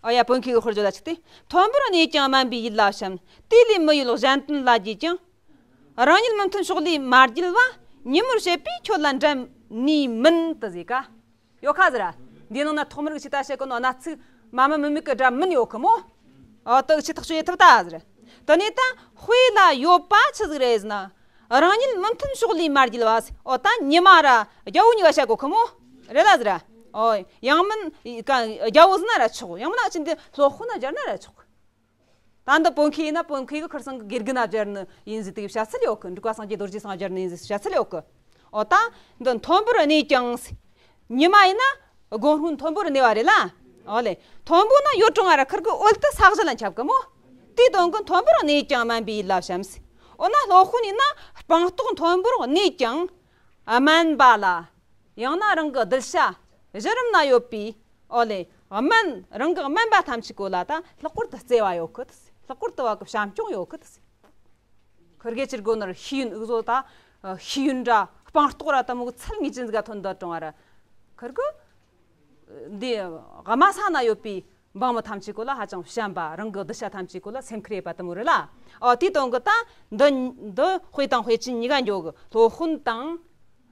ཨ་ཡ། བོད་མཁས་གི་དཔེར་བརྗོད་ལ་གཅིག་སྟེ། མཐོན་པོར་གནས་ཀྱང་དམན་པའི་ཡུལ་ལ་བྱམས། དེ་ལས་མི་ཡུལ་གཞན་དོན་ལ་བགྱིས་ཀྱང་། རང་ཉིད་མི་མཐུན་ཕྱོགས་ལས་མ་བརྒྱལ་བ། ཉིན་མོར་བྱེད་པས་ཁྱོད་ལ་འདྲ་ནི་མིན་དུ་ཟེར་ག་ཡོད་ཁ་ཟེར། འདིའི་ནང་ན་ཐོག་མར་གི་ཆི་ད་བཤད་གོ་ནོ་གནས་ཚུལ་མ་མ་མི་མི་གི་སྒྲ་མིན་ཡོད་གི་མོ། ཨོ་དག་ཆི་ཐག་ཆོད་ཡེ་ཐུབ་ད་ཟེར། དེ་ནས་ད་དཔེ་ལ་ཡོད་པ་ཆི་ཟིག་རེད་ཟེར་ན། རང་ཉིད་མི་མཐུན་ཕྱོགས་ལས་མ་རྒྱལ་བ་ཟེར། ཨོ་ད་ཉི་མ་ར་རྒྱལ་བོ་གཉིས་ཀ་བཤད་གོ་གི་མོ། རེད་ལ་ཟེར། ཨོ་ཡང་མིན་ཀ་རྒྱལ་བོ་ཟེར་ན་ར་ཆོག་ཡང་མིན་ན་ཅི་འདི་སློབ་དཔོན་ན་སྦྱར་ན་ར་ཆོག་ད་འདི་བོད་མཁས་ཡིན་ན་བོད་མཁས་གི་ཁར་སང་གི་དགེ་རྒན་ན་སྦྱར་ནི་ཡིན་ཟེར་དེ་གི་བཤད་ཚུལ་ཡོད་གི་འབྲུག་པ་སངས་རྒྱས་རྡོ་རྗེ་སང་སྦྱར་ནི་ཡིན་ཟེར་བཤད་ཚུལ་ཡོད་གི་ཨོ་ད་འདི་མཐོན་པོར་གནས་ཀྱང་ཟེར། ཉི་མ་ཡིན་ན་དགུང་སྔོན་མཐོན་པོར་གནས་པ་རེད་ལ། ཨོ་ལེ། མཐོན་པོ་ན་ཡོད་རུང་ང་ར་ཁིར་གི་འོད་དེ་ས་གཞི་ལ་ཁྱབ་གི་མོ། དེའི་དོན་གི་མཐོན་པོར་གནས་ཀྱང་དམན་པའི་ཡུལ་ལ་བྱམས་ཟེར། འོ་ན་སློབ་དཔོན་ཡིན་ན་སྤངས་རྟོགས་མཐོན་པོར་གནས་ཀྱང་དམན་པ་ལ། ཡང་ན་རང་གི་གདུལ་བྱ་གཞི་རིམ་ན་ཡོད་པའི་ཨོ་ལེ་དམན་རང་གི་དམན་པ་ཐམས་ཅད་གོ་ལ་ད་ལྷག་པར་དུ་བརྩེ་བ་ཡོད་གི་ལྷག་པར་དུ་བ་གི་བྱམས་སྐྱོང་ཡོད་གི་ཁིར་གེ་ཅིར་གོ་ནར་ཤེས་ཡོན་འུ་ཟོ་ད་ཤེས་ཡོན་འདྲ་སྤངས་རྟོགས་ར་ད་མོ་གི་ཚད་ངེས་ཅན་ཟིག་ག་ཐོན་འདོད་གྲོང་བ་ར་ཁིར་གི་འདི་དམའ་ས་ན་ཡོད་པའི་འབངས་མི་ཐམས་ཅད་གོ་ལ་ཧ་ཅང་བྱམས་པ་རང་གི་གདུལ་བྱ་ཐམས་ཅད་གོ་ལ་སེམས་ཁུར་ཡེད་པ་དེ་མོ་རེད་ལ། ཨོ་དེའི་དོན་གི་ད་འདི་འདི་དཔེ་དང་དཔེ་ཅན་གཉིས་ཀ་འགྱོ་གི་སློབ་དཔོན་དང་།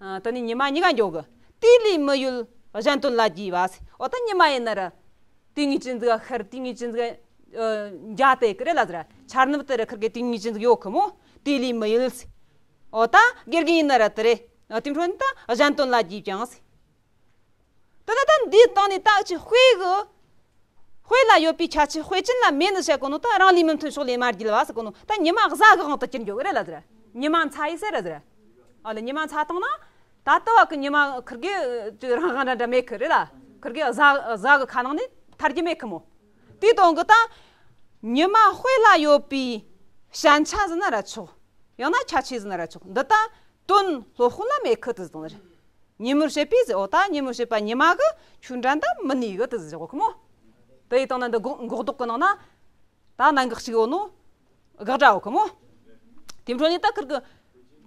ཨ་དེ་ནས་ཉི་མ་གཉིས་ཀ་འགྱོ་གི་དེ་ལས་མི་ཡུལ་གཞན་དོན་ལ་རྒྱས་པ་ཟེར། ཨོ་ད་ཉི་མ་ཡིན་ན་ར་དེ་ངེས་ཅན་ཟིག་ག་ཤར་དེ་ངེས་ཅན་ཟིག་ག་འཇའ་དེ་གི་རེད་ལ་ཟེར། ཆར་ནུབ་དེ་ར་ཁིར་གི་དེ་ངེས་ཅན་ཟིག་ཡོད་གི་མོ། དེ་ལས་མི་ཡུལ་ཟེར། ཨོ་ད་དགེ་རྒན་ཡིན་ན་ར་དེ་རེད། ཨ་དེ་འཕྲོ་ནི་ད་གཞན་དོན་ལ་རྒྱས་ཀྱང་ཟེར། དེ་ལ་ད་འདིའི་སྟེང་ནས་ད་ཅི་དཔེ་གི་དཔེ་ལ་ཡོད་པའི་ཁྱད་ཆོས་དཔེ་ཅན་ལ་མེད་ནི་བཤད་གོ་ནོ་ད་རང་ལས་མི་མཐུན་ཕྱོགས་ལས་མ་རྒྱལ་བ་ཟེར་གོ་ནོ་ད་ཉི་མ་གཟའ་གི་དབང་དུ་གྱུར་འགྱོ་གི་རེད་ལ་ཟེར། ཉི་མ་མཚན་ཡས་ཟེར་ར་ཟེར། ཨ་ལ་ཉི་མ་མཚན་བཏང་ན་ད་ལྟ་བ་གི་ཉི་མ་ཁིར་གི་ཅི་རང་དབང་འདྲ་འདྲ་མེད་གི་རེད་ལ། ཁིར་གི་གཟའ་གཟའ་གི་ཁ་ནང་ནས་ཐར་རྒྱུ་མེད་གི་མོ། དེའི་དོན་གི་ད་ཉི་མ་དཔེ་ལ་ཡོད་པའི་ཞན་ཆ་ཟེར་ན་ར་ཆོག་ཡང་ན་ཁྱད་ཆོས་ཟེར་ན་ར་ཆོག་འདི་ད་དོན་སློབ་དཔོན་ལ་མེད་གི་དེ་ཟེར་ནི་རེད། ཉིན་མོར་བྱེད་པས་ཟེར། འོ་ད་ཉིན་མོར་བྱེད་པ་ཉི་མ་གི་ཆུ་འདྲ་འདྲ་མི་ནུས་གི་དེ་ཟེར་གོ་གི་མོ། དེ་ཡི་སྟེང་ན་འདི་འགོག་འགོག་ལྡོག་གི་ནང་ན་ད་གནད་འགག་གཅིག་ཡོད་ནོ། དགག་སྒྲ་ཡོད་གི་མོ། དེ་འཕྲོ་ནས་ད་ཁིར་གི་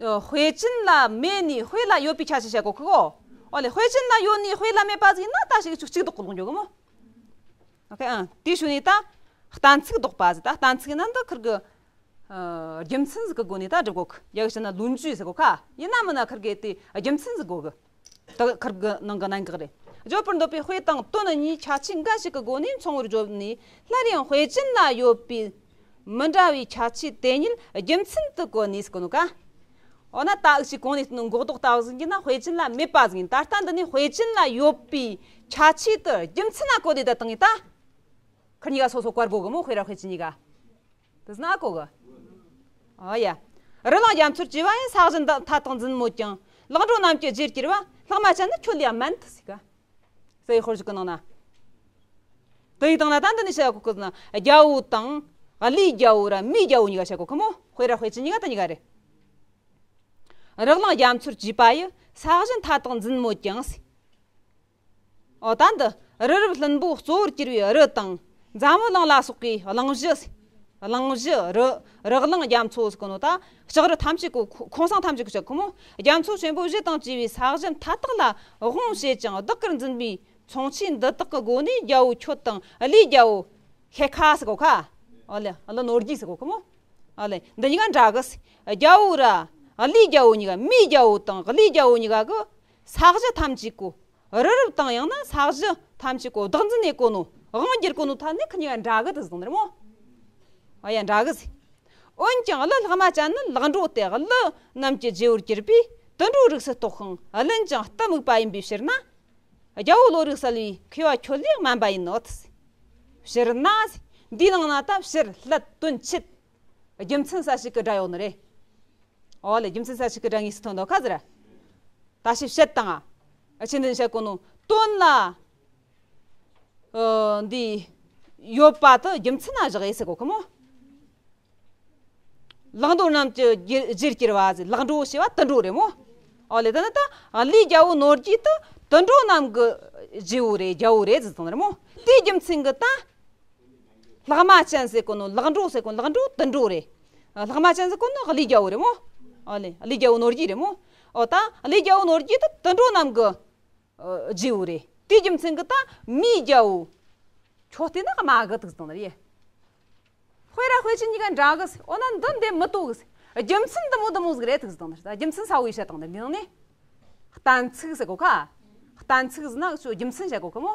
ཨ་དཔེ་ཅན་ལ་མེད་ནས་དཔེ་ལ་ཡོད་པའི་ཁྱད་ཆོས་བཤད་གོ་གི་གོ། ཨོ་ལེ་དཔེ་ཅན་ལ་ཡོད་ནས་དཔེ་ལ་མེད་པ་ཟིག་ཡིན་ན་ད་ཞིག་ཅིག་གཅིག་ལྡོག་གི་ལོག་འགྱོ་གི་མོ། ཨོ་ཁེ། ཨ་དེའི་ཤུལ་ནས་ད་གཏན་ཚིགས་ལྡོག་པ་ཟིག་ད་གཏན་ཚིགས་ན་འདི་ཁིར་གི་ཨ་རྒྱུ་མཚན་ཟིག་གི་སྒོ་ནས་ད་སྒྲུབ་གོ་གི་ཡ་གི་བཤད་ན་ལོ་རྒྱུས་ཟེར་གོ་ཁ་ཡིན་ན་མིན་ན་ཁིར་གི་དེ་རྒྱུ་མཚན་ཟིག་དགོ་གི་ད་ཁིར་གི་ནང་གི་གནད་འགག་རེད། བརྗོད་པར་འདོད་པའི་དཔེ་དང་དོན་གཉིས་ཁྱད་ཆོས་འགའ་ཞིག་གི་སྒོ་ནས་མཚུངས་པར་བརྗོད་ནས་སླར་ཡང་དཔེ་ཅན་ལ་ཡོད་པའི་མི་འདྲ་བའི་ཁྱད་ཆོས་དེ་ཉིད་རྒྱུ་མཚན་དུ་བཀོད་ནས་ཟེར་གོ་ནོ་ཀ་འོ་ན་ད་འུ་ཅག་གོང་ནས་འགོག་ལྡོག་ལྟ་བུ་ཟིག་ཡིན་ན་དཔེ་ཅན་ལ་མེད་པ་ཟིག་ཡིན། ད་ལྟ་འདི་ནི་དཔེ་ཅན་ལ་ཡོད་པའི་ཁྱད་ཆོས་དེ་རྒྱུ་མཚན་ལ་བཀོད་དེ་ད་བཏང་ཡིན་ད། ཁིར་གཉིས་ཀ་སོ་སོ་བཀར་དགོ་གི་མོ། དཔེ་ར་དཔེ་ཅན་གཉིས་ཀ་དེ་ཟིན་ཨ་གོ་གི། ཨ་ཡ། རི་གླིང་རྒྱ་མཚོར་གྱེས་པ་ཡི། ས་གཞི་མཐའ་དག་འཛིན་མོད་ཀྱང་། ལེགས་འགྲོ་རྣམས་ཀྱི་རྗེར་གྱུར་པ། ལྷག་མ་ཅན་ནི་ཁྱོད་ལས་དམན་དུ་ཟེར་ག་སའི་ཧོར་ཞིག་གི་ནང་ན། དེ་ཡི་སྟེང་ན་ད་འདི་ནི་བཤད་གོ་གི་ན་རྒྱལ་པོ་དང་གླུའི་རྒྱལ་པོ་ར་མིའི་རྒྱལ་པོ་གཉིས་ཀ་བཤད་གོ་གི་མོ། དཔེ་ར་དཔེ་ཅན་གཉིས་ཀ་ད་གཉིས་ཀ་རེད། རི་གླིང་རྒྱ་མཚོར་གྱེས་པ་ཡི། ས་གཞི་མཐའ་དག་འཛིན་མོད་ཀྱང་ཟེར། ཨོ་ད་འདི་རི་རབ་ལྷུན་པོ་གཙོ་བོར་གྱུར་པའི་རི་དང་འཛམ་བུ་གླིང་ལ་སོགས་པའི་གླིང་བཞི། གླིང་བཞི་རི་རི་གླིང་རྒྱ་མཚོ་ཟེར་གོ་ནོ་ད་ལྕགས་རི་ཐམས་ཅད་གོ་ཁོ་ཁོང་སང་ཐམས་ཅད་གོ་བཤད་གོ་མོ། རྒྱ་མཚོ་ཆེན་པོ་བཞི་དང་བཅས་པའི་ས་གཞི་མཐའ་དག་ལ་དབང་བྱེད་ཅིང་བདག་གིར་འཛིན་པའི་མཚུངས་ཆོས་འདི་དག་གི་སྒོ་ནས་རྒྱལ་པོ་ཁྱོད་དང་གླུའི་རྒྱལ་པོ་ཤེལ་ཁ་ཟེར་གོ་ཁ། ཨོ་ལེ་གླུ་ནོར་རྒྱས་ཟེར་གོ་གི་མོ། ཨོ་ལེ་འདི་གཉིས་ཀ་འདྲ་གི་ཟེར། རྒྱལ་པོ་ར་གླུའི་རྒྱལ་པོ་གཉིས་ཀ་མིའི་རྒྱལ་པོ་དང་གླུའི་རྒྱལ་པོ་གཉིས་ཀ་གི་ས་གཞི་ཐམས་ཅད་གོ་རི་རབ་དང་ཡང་ན་ས་གཞི་ཐམས་ཅད་གོ་བདག་འཛིན་ནས་གོ་ནོ་དབང་བསྒྱུར་གོ་ནོ་ཐད་ནས་ཁི་གཉིས་ཀ་འདྲ་གི་དེ་ཟེར་ནི་རེད་མོ། ཨ་ཡ་འདྲ་གི་ཟེར། འོན་ཀྱང་གླུ་ལྷག་མ་ཅན་ནི་ལེགས་འགྲོ་སྟེ་གླུ་རྣམས་ཀྱི་རྗེ་བོར་གྱུར་པས་དུད་འགྲོའི་རིགས་སུ་གཏོགས་ཤིང་བླུན་ཅིང་གཏི་མུག་པ་ཡིན་པའི་ཕྱིར་ན། རྒྱལ་པོ་བློ་རིག་གསལ་བའི་མཁས་པ་ཁྱོད་ལས་དམན་པ་ཡིན་ནོ། ཕྱིར་ན་ཟེར། འདིའི་ནང་ན་ད་ཕྱིར་སླད་དོན་ཆེད། རྒྱུ་མཚན་གསལ་བྱེད་ཀྱི་སྒྲ་ཡོད་ནི་རེད། ཨོ་ལེ་རྒྱུ་མཚན་གསལ་བྱེད་ཀྱི་སྒྲ་དངོས་སུ་ཐོན་འདུག་ག་ཟེར། ད་ཞིབ་བཤད་དང་། ཨ་ཆེ་འདི་བཤད་གོ་ནོ་དོན་ལ། ཨ་འདི་ཡོད་པ་དེ་རྒྱུ་མཚན་ན་བཞག་ཡེ་ཟེར་གོ་གི་མོ། ལེགས་འགྲོ་རྣམས་ཀྱི་རྗེ་རྗེར་གྱུར་པ་ཟེར། ལེགས་འགྲོ་ཞེས་པ་དུད་འགྲོ་རེད་མོ། ཨོ་ལེ་དེ་ནི་ད་གླུའི་རྒྱལ་པོ་ནོར་རྒྱས་དེ་དུད་འགྲོ་རྣམས་ཀྱི་རྗེ་བོ་རེད་རྒྱལ་པོ་རེད་ཟེར་སོང་རེད་མོ། དེའི་རྒྱུ་མཚན་གྱིས་ད་ལྷག་མ་ཅན་ཟེར་གོ་ནོ་ལེགས་འགྲོ་ཟེར་གོ་ལེགས་འགྲོ་དུད་འགྲོ་རེད། ལྷག་མ་ཅན་ཟེར་གོ་ནོ་གླུའི་རྒྱལ་པོ་རེད་མོ། ཨོ་ལེ་གླུའི་རྒྱལ་པོ་ནོར་རྒྱས་རེད་མོ། ཨོ་ད་གླུའི་རྒྱལ་པོ་ནོར་རྒྱས་དེ་དུད་འགྲོ་རྣམས་ཀྱི་རྗེ་བོ་རེད། དེའི་རྒྱུ་མཚན་གྱིས་ད་མིའི་རྒྱལ་པོ། ཁྱོད་བལྟས་ན་དམའ་གི་འདུག་ཟེར་ནི་རེད། དཔེ་ར་དཔེ་ཅན་གཉིས་ཀ་འདྲ་གི་ཟེར། འོ་ན་འདི་འདི་མི་ལྟོ་གི་ཟེར། རྒྱུ་མཚན་འདི་མོ་འདི་མོ་ཟིག་རེད་ཐུག་ཟིག་དང་ནི་རྒྱུ་མཚན་ས་བོ་ཡི་བཤད་དང་ནི་འདི་ནང་ནས། གཏན་ཚིགས་ཟེར་གོ་ཁ། གཏན་ཚིགས་ཟེར་ན་ཁྱོད་རྒྱུ་མཚན་བཤད་གོ་ཁ་མོ།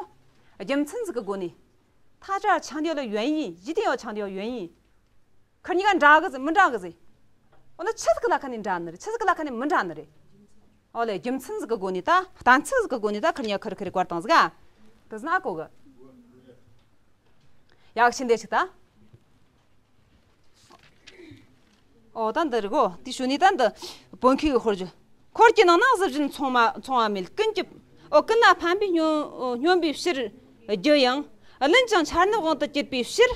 རྒྱུ་མཚན་ཟིག་གི་སྒོ་ནས།他这儿强调了原因，一定要强调原因。 ཁིར་གཉིས་ཀ་འདྲ་གི་ཟེར་མི་འདྲ་གི་ཟེར། འོ་ན་ཆི་ཟིག་གི་ལ་ཁ་ནས་འདྲ་ནི་རེད། ཆི་ཟིག་གི་ལ་ཁ་ནས་མི་འདྲ་ནི་རེད། ཨོ་ལེ། རྒྱུ་མཚན་ཟིག་གི་སྒོ་ནས་ད། གཏན་ཚིགས་ཟིག་གི་སྒོ་ནས་ད་ཁིར་གཉིས་ཀ་ཁིར་ཁིར་བཀར་བཏང་ཟིག་ཨ། དེ་ཟིན་ཨ་གོ་གི། ཡག་ཤིན་དེ་ཞིག་ད། ཨོ་ད་འདི་རེད་གོ། དེ་ཞུ་ནས་ད་འདི་བོད་མཁས་གི་དཔེར་བརྗོད། འཁོར་གྱི་ནང་ན་གཟི་བྱིན་མཚུངས་མ་མཚུངས་པ་མེད། ཀུན་གྱི། ཨོ་ཀུན་ལ་ཕན་པའི་སྙོམས་སྙོམས་པའི་ཕྱིར་རྒྱུ་ཡང་། བླུན་ཅིང་འཆར་ནུབ་དབང་དུ་གྱུར་པའི་ཕྱིར།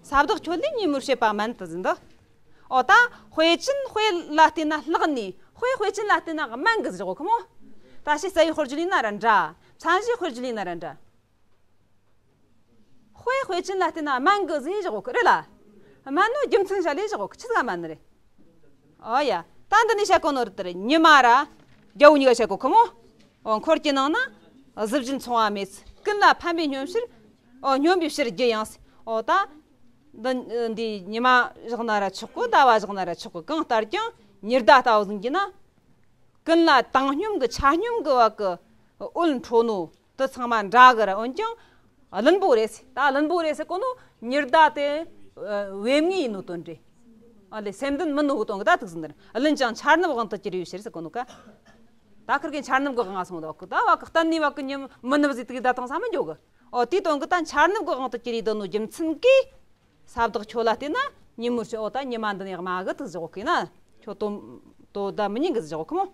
ས་བདག་ཁྱོད་ལས་ཉིན་མོར་བྱེད་པ་མིན་དུ་ཟིན་དུ། ཨོ་ད། དཔེ་ཅན་དཔེ་ལ་བལྟས་ན་ལྷག་ནས་དཔེ་དཔེ་ཅན་ལ་བལྟས་ན་དམན་གི་ཟེར་གོ་ཁི་མོ། ད་ཤི་ས་ཡི་དཔེར་བརྗོད་ཡིན་ན་ར་འདྲ། མཚན་གཞིའི་དཔེར་བརྗོད་ཡིན་ན་ར་འདྲ། དཔེ་དཔེ་ཅན་ལ་བལྟས་ན་དམན་གི་ཟེར་བཞག་གོ་ཁི་རེད་ལ། དམན་ནོ་རྒྱུ་མཚན་བཤད་ལས་བཞག་གོ་ཁི་ཆི་ཟིག་དམན་ནི་རེད། ཨོ་ཡ། ད་འདི་ནས་བཤད་གོ་ནོ་རེད་དེ་རེད། ཉི་མ་ར། རྒྱལ་པོ་གཉིས་ཀ་བཤད་གོ་ཁི་མོ། ཨོ་འཁོར་གྱི་ནང་ན། གཟི་བྱིན་མཚུངས་པ་མེད། ཀུན་ལ་ཕན་པའི་སྙོམས་ཕྱིར། ཨོ་སྙོམས་པའི་ཕྱིར་རྒྱུ་ཡང་། ཨོ་ད། འདི་འདི་ཉི་མ་བཞག་ན་ར་ཆོག་གི། ཟླ་བ་བཞག་ན་ར་ཆོག་གི། གང་ལྟར་ཀྱང་ཉི་ཟླ་ལྟ་བུ་ཟིན་གྱི་ན། ཀུན་ལ་བཏང་སྙོམས་ཀྱི་འཆར་སྙོམས་ཀྱི་བ་གི་འོད་འཕྲོ་ནོ་དེ་ཚང་མ་འདྲ་གི་ར། འོན་ཀྱང་བླུན་པོ་རེད་ཟེར། ད་བླུན་པོ་རེད་ཟེར་གོ་ནོ་ཉི་ཟླ་དེ་བེམ་ངོས་ཡིན་ནོ་དོན་རེད། ཨ་ལེ་སེམས་ལྡན་མིན་ནོ་གི་དོན་གི་ད་ཐུག་ཟིན་ནི་རེད། བླུན་ཅིང་འཆར་ནུབ་དབང་དུ་གྱུར་པའི་ཕྱིར་ཟེར་གོ་ནོ་ཀ། ད་ཁིར་གི་འཆར་ནུབ་གི་དབང་སོང་དོ་གི། ད་བ་གི་གཏན་ནས་བ་གི་ཉི་མི་ནུབ་ཟིག་དེ་གི་ད་དང་ས་མི་འཇོག་གི། ཨོ་དེའི་དོན་གི་ད་འཆར་ནུབ་གི་དབང་དུ་གྱུར་པའི་དོན་ནོ་རྒྱུ་མཚན་གིས། ས་བདག་ཁྱོད་ལ་བལྟས་ན་ཉིན་མོར་ཆོག་ཨོ་ད་ཉི་མ་འདི་ནས་དམའ་གི་ཐུག་བཞག་གི་ན། ཁྱོད་དོ་དོ་ད་མི་ཉན་གི་བཞག་གི་མོ།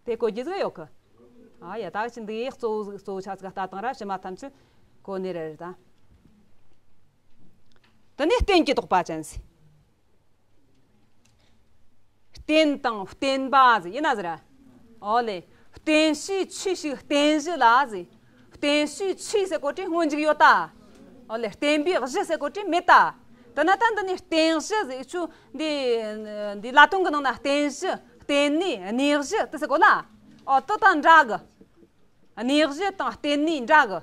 དེ་གོ་རྒྱུ་ཟིག་ཡོད་གི། ཨ་ཡ་ད་ཅི་འདི་ཡི་གཙོ་བོ་ཟིག་གཙོ་བོ་ཆ་ཟིག་ལྟ་སྟངས་ར་ཕྱི་མ་ཐམས་ཅད་གོ་ནི་རེད་ད། དེ་ནས་རྟེན་གྱི་ལྡོག་པ་ཅན་ཟེར། རྟེན་དང་བརྟེན་པ་ཟེར་ཡིན་ན་ཟེར། ཨོ་ལེ། རྟེན་གཞིའི་ཆོས་ཤིག་རྟེན་གཞི་ལ་ཟེར། རྟེན་གཞིའི་ཆོས་ཟེར་གོ་དྲི་སྔོན་འཇུག་ཡོད་ད། ཨོ་ལེ་བརྟེན་པའི་གཞི་ཟེར་གོ་དྲི་མེད་ད། དེ་ན་ད་འདི་ནི་རྟེན་གཞི་ཟེར་ཆུ་འདི་འདི་ལ་དོན་གི་ནང་ན་རྟེན་གཞི་རྟེན་གནས་གནས་གཞི་དེ་ཟེར་གོ་ལ། ཨོ་དེ་དང་འདྲ་གི། གནས་གཞི་དང་རྟེན་གནས་འདྲ་གི།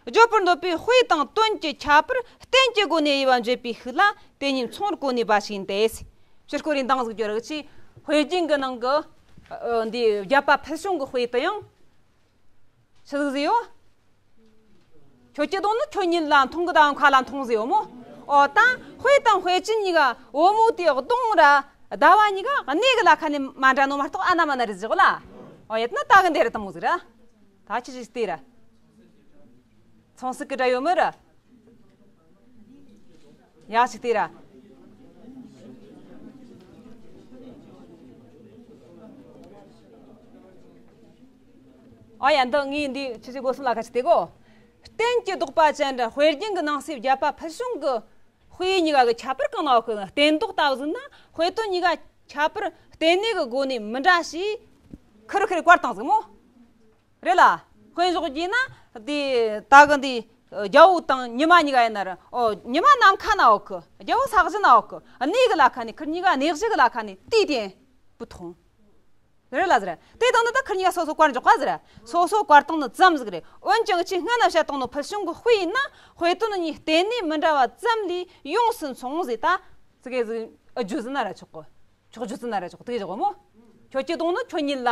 བརྗོད་པར་འདོད་པའི་དཔེ་དང་དོན་གྱི་ཁྱད་པར་རྟེན་གྱི་སྒོ་ནས་དབྱེ་བ་འབྱེད་པའི་ཤུགས་ལ་དེ་གཉིས་མཚུངས་པར་གོ་ནུས་པ་ཞིག་ཡིན་ཏེ། ཕྱིར་སྐོར་རེ་འདང་ཟིག་བརྗོད་རིགས་ཆེ། དཔེ་རྒྱན་གྱི་ནང་གི་འདི་བརྒྱ་པ་ཕུལ་བྱུང་གི་དཔེ་དེ་ཡང་། ཆི་ཟིག་ཟིག་ཡོད། ཁྱོད་ཀྱི་གདོང་ནི་ཁྱོད་ཉིད་ལ་མཐོང་གི་དང་མཁའ་ལ་མཐོང་ཟིག་ཡོད་མོ། ཨོ་ད་དཔེ་དང་དཔེ་ཅན་གཉིས་ཀ་བུ་མོ་དེའི་གདོང་ར་ཟླ་བ་གཉིས་ཀ་གནས་གི་ལ་ཁ་ནས་མ་འདྲ་ནོ་མ་གཏོགས་ཨ་ན་མ་ན་རེད་ཟིག་ལ། ཨོ་ཡད་ན་ད་གི་འདི་རེད་དམ་མོ་ཟིག་ར། ད་ཁྱི་ཞིག་སྟེ་ར། ཚོང་སྲིད་ཀྱི་དགྲ་ཡོད་མི་ར། ཡག་ཞིག་སྟེ་ར། ཨ་ཡ་འདི་ངས་འདི་ཁྱི་ཞིག་སྒོ་གསུམ་ལ་ཁ་ཞིག་སྟེ་གོ། རྟེན་གྱི་ལྡོག་པ་ཅན་ར་དཔེ་རྒྱན་གྱི་ནང་གསེས་བརྒྱ་པ་ཕུལ་བྱུང་གི་དཔེ་གཉིས་ཀ་གི་ཁྱད་པར་གང་ན་འོག་གི་རྟེན་ལྡོག་ལྟ་བུ་ཟིན་ན་དཔེ་དོན་གཉིས་ཀ་ཁྱད་པར་རྟེན་གནས་ཀྱི་སྒོ་ནས་མི་འདྲ་ཞེས་ཁུར་ཁུར་བཀར་བཏང་ཟིག་མོ། རེད་ལ། དཔེ་འཇོག་རྒྱུ་ན་དེ་ད་གི་འདི་རྒྱལ་པོ་དང་ཉི་མ་གཉིས་ཀ་ཡིན་ན་ར། ཨོ་ཉི་མ་ནམ་མཁའ་ན་འོག་གི། རྒྱལ་པོ་ས་གཞི་ན་འོག་གི། གནས་གི་ལ་ཁ་ནས་ཁིར་གཉིས་ཀ་གནས་གཞི་གི་ལ་ཁ་ནས་དེའི་རྟེན་བུ་མཐོང་། རེད་ལ་ཟེར། དེ་དང་ནི་ད་ཁིར་གཉིས་ཀ་སོ་སོ་བཀར་འཇོག་ག་ཟེར། སོ་སོ་བཀར་བཏང་ནི་ཙམ་ཟིག་རེད། འོན་ཀྱང་ཁྱི་སྔ་ན་བཤད་བཏང་ནི་ཕུལ་བྱུང་གི་དཔེ་ཡིན་ན་དཔེ་དོན་གཉིས་རྟེན་གནས་མི་འདྲ་བ་ཙམ་ལས་ཡོངས་སུ་མཚུངས་ཟེར་ད་ཙི་གེ་ཟིག་ཨ་རྒྱུ་ཟིན་ན་ར་ཆོག་གི། ཆོག་རྒྱུ་ཙི་ན་རེ་ཆོག་དེ་ཞོག་མོ། ཁྱོད་ཀྱི་གདོང་ནི་ཁྱོད་ཉིད་ལ་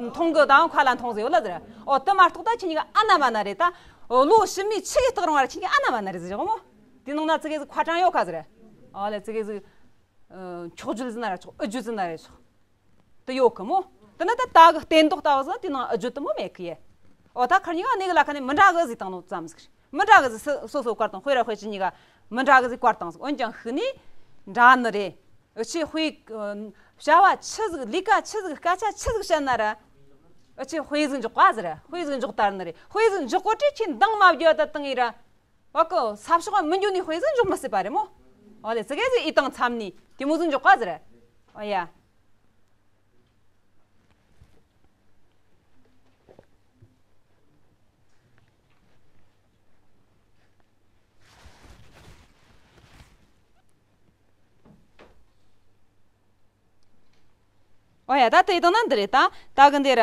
མཐོང་གི་དང་མཁའ་ལ་མཐོང་ཟེར་ཡོད་ལ་ཟེར། ཨོ་དེ་མ་གཏོགས་ད་ཁྱེད་གཉིས་ཀ་ཨ་ན་མ་ན་རེད་ད། ཨོ་ལོ་ཕྱི་མའི་ཆུ་ཡི་སྟག་རིང་བར་ཁྱེད་གཉིས་ཀ་ཨ་ན་མ་ན་རེད་ཟེར་ཞོག་མོ། དེ་ནང་ན་ཙི་གེ་ཟིག་ཁ་གྲངས་ཡོད་ཁ་ཟེར། ཨོ་ལེ་ཙི་གེ་ཟིག་ཆོག་རྒྱུ་ཙི་ན་རེ་ཆོག་ཨ་རྒྱུ་ཙི་ན་རེ་ཆོག་དེ་ཡོད་གི་མོ། དེ་ན་ད་ད་གི་རྟེན་ལྡོག་ལྟ་བུ་ཟིག་དེ་ནང་ཨ་རྒྱུ་དེ་མོ་མེད་གི་ཡེ། ཨོ་ད་ཁར་གཉིས་ཀ་གནས་གི་ལ་ཁ་ནས་མི་འདྲ་གི་ཟིག་བཏང་ནོ་ཙམ་ཟིག་མི་འདྲ་གི་ཟིག་སོ་སོ་བཀར་དང་དཔེ་ར་དཔེ་ཅན་གཉིས་ཀ་མི་འདྲ་གི་ཟིག་བཀར་དང་ཟིག་འོན་ཀྱང་ཤུགས་ནི་འདྲ་ནི་རེད། ཨ་ཆེ་དཔེ་བྱ་བ་ཆི་ཟིག་ལས་ཀ་ཆི་ཟིག་སྐད་ཆ་ཆི་ཟིག་བཤད་ན་ར། ཨ་ཆེ་དཔེ་ཟིག་འཇོག་པ་ཟེར་ར་དཔེ་ཟིག་འཇོག་ལྟར་ནི་རེད། དཔེ་ཟིག་འཇོག་གོ་དྲི་ཁྱེད་འདང་མ་བརྒྱབ་ད་བཏང་ཡིན་ར། བ་ཀོ་ས་ཕྱོགས་མི་འགྱོ་ནི་དཔེ་ཟིག་འཇོག་མི་སྲིད་པ་རེད་མོ། ཨོ་ལེ་ཙི་གེ་ཟིག་ཨི་དང་མཚམས་ནི་དེ་མོ་ཟིག་འཇོག་པ་ཟེར་ར། ཨོ་ཡ། ཨོ་ཡ་ད་དེ་དང་ན་འདི་རེད་ད། ད་གི་འདི་ར།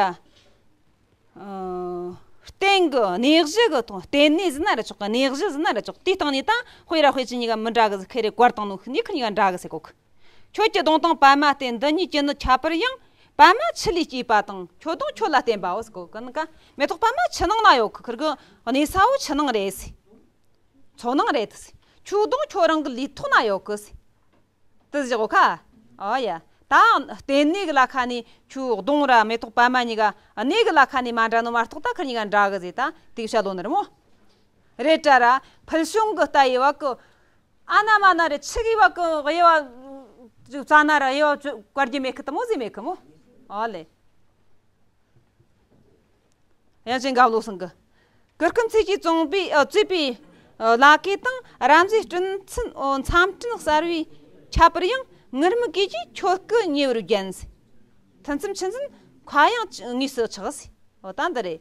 ཨ། རྟེན་གྱི་གནས་གཞི་གི་དང་རྟེན་གནས་ཟེར་ན་ར་ཆོག་གི། གནས་གཞི་ཟེར་ན་ར་ཆོག་དེའི་སྟེང་ནས་ད་དཔེ་ར་དཔེ་ཅན་གཉིས་ཀ་མི་འདྲ་གི་ཟེར། ཁེ་རེ་བཀར་བཏང་ནོ་ཁི་ནས་ཁི་གཉིས་ཀ་འདྲ་གི་ཟེར་གོ་གི། ཁྱོད་ཀྱི་གདོང་དང་པད་མ་སྟེ། འདི་གཉིས་ཀྱི་ནི་ཁྱད་པར་ཡང་། པད་མ་ཆུ་ལས་སྐྱེས་པ་དང་། ཁྱོད་གདོང་ཁྱོད་ལ་བརྟེན་པའོ་ཟེར་གོ་གི། ནི་ཀ་མེ་ཏོག་པད་མ་ཆུ་ནང་ན་ཡོད་གི། ཁིར་གི་གནས་ས་བོ་ཆུ་ནང་རེད་ཟེར། མཚོ་ནང་རེད་ཟེར། ཁྱོད་གདོང་ཁྱོད་རང་གི་ལུས་ཐོག་ན་ཡོད་གི་ཟེར། དེ་ཟེར་གོ་ཁ། ཨོ་ཡ། ད་རྟེན་གནས་གི་ལ་ཁ་ནས་ཁྱོད་གདོང་ར་མེ་ཏོག་པད་མ་གཉིས་ཀ་གནས་གི་ལ་ཁ་ནས་མ་འདྲ་ནོ་མ་གཏོགས་ད་ཁིར་གཉིས་ཀ་འདྲ་གི་ཟེར། ད་དེ་བཤད་ལོ་ནི་རེད་མོ། རེད་དྲ་ར། ཕུལ་བྱུང་གི་ལྟ་ཡི་བ་གི། ཨ་ན་མ་ན་རེ་ཆི་གི་བ་གི་དབྱེ་བ་རྩ་ན་ར་དབྱེ་བ་བཀར་རྒྱུ་མེད་གི་དེ་མོ་ཟིག་མེད་གི་མོ། ཨོ་ལེ། དབྱངས་ཅན་དགའ་བློ་སེང་གི། གུར་ཀུམ་ཚེས་ཀྱིས་བཙོངས་པའི་ཨ་བཙོས་པའི་ཨ་བླ་གོས་དང་། ར་མཛེས་སྤྲིན་ཚན་ཨོ་མཚམས་སྤྲིན་གསར་བའི་ཁྱད་པར་ཡང་། ངུར་སྨྲིག་གོས་ཀྱིས་ཁྱོད་སྐུ་ཉེ་བར་བརྒྱན་ཟེར། ཐུན་མཚམས་ཆུ་འཛིན་མཁའ་དབྱིངས་དངོས་སུ་ཆགས་ཟེར། ཨོ་ད་འདི་རེད།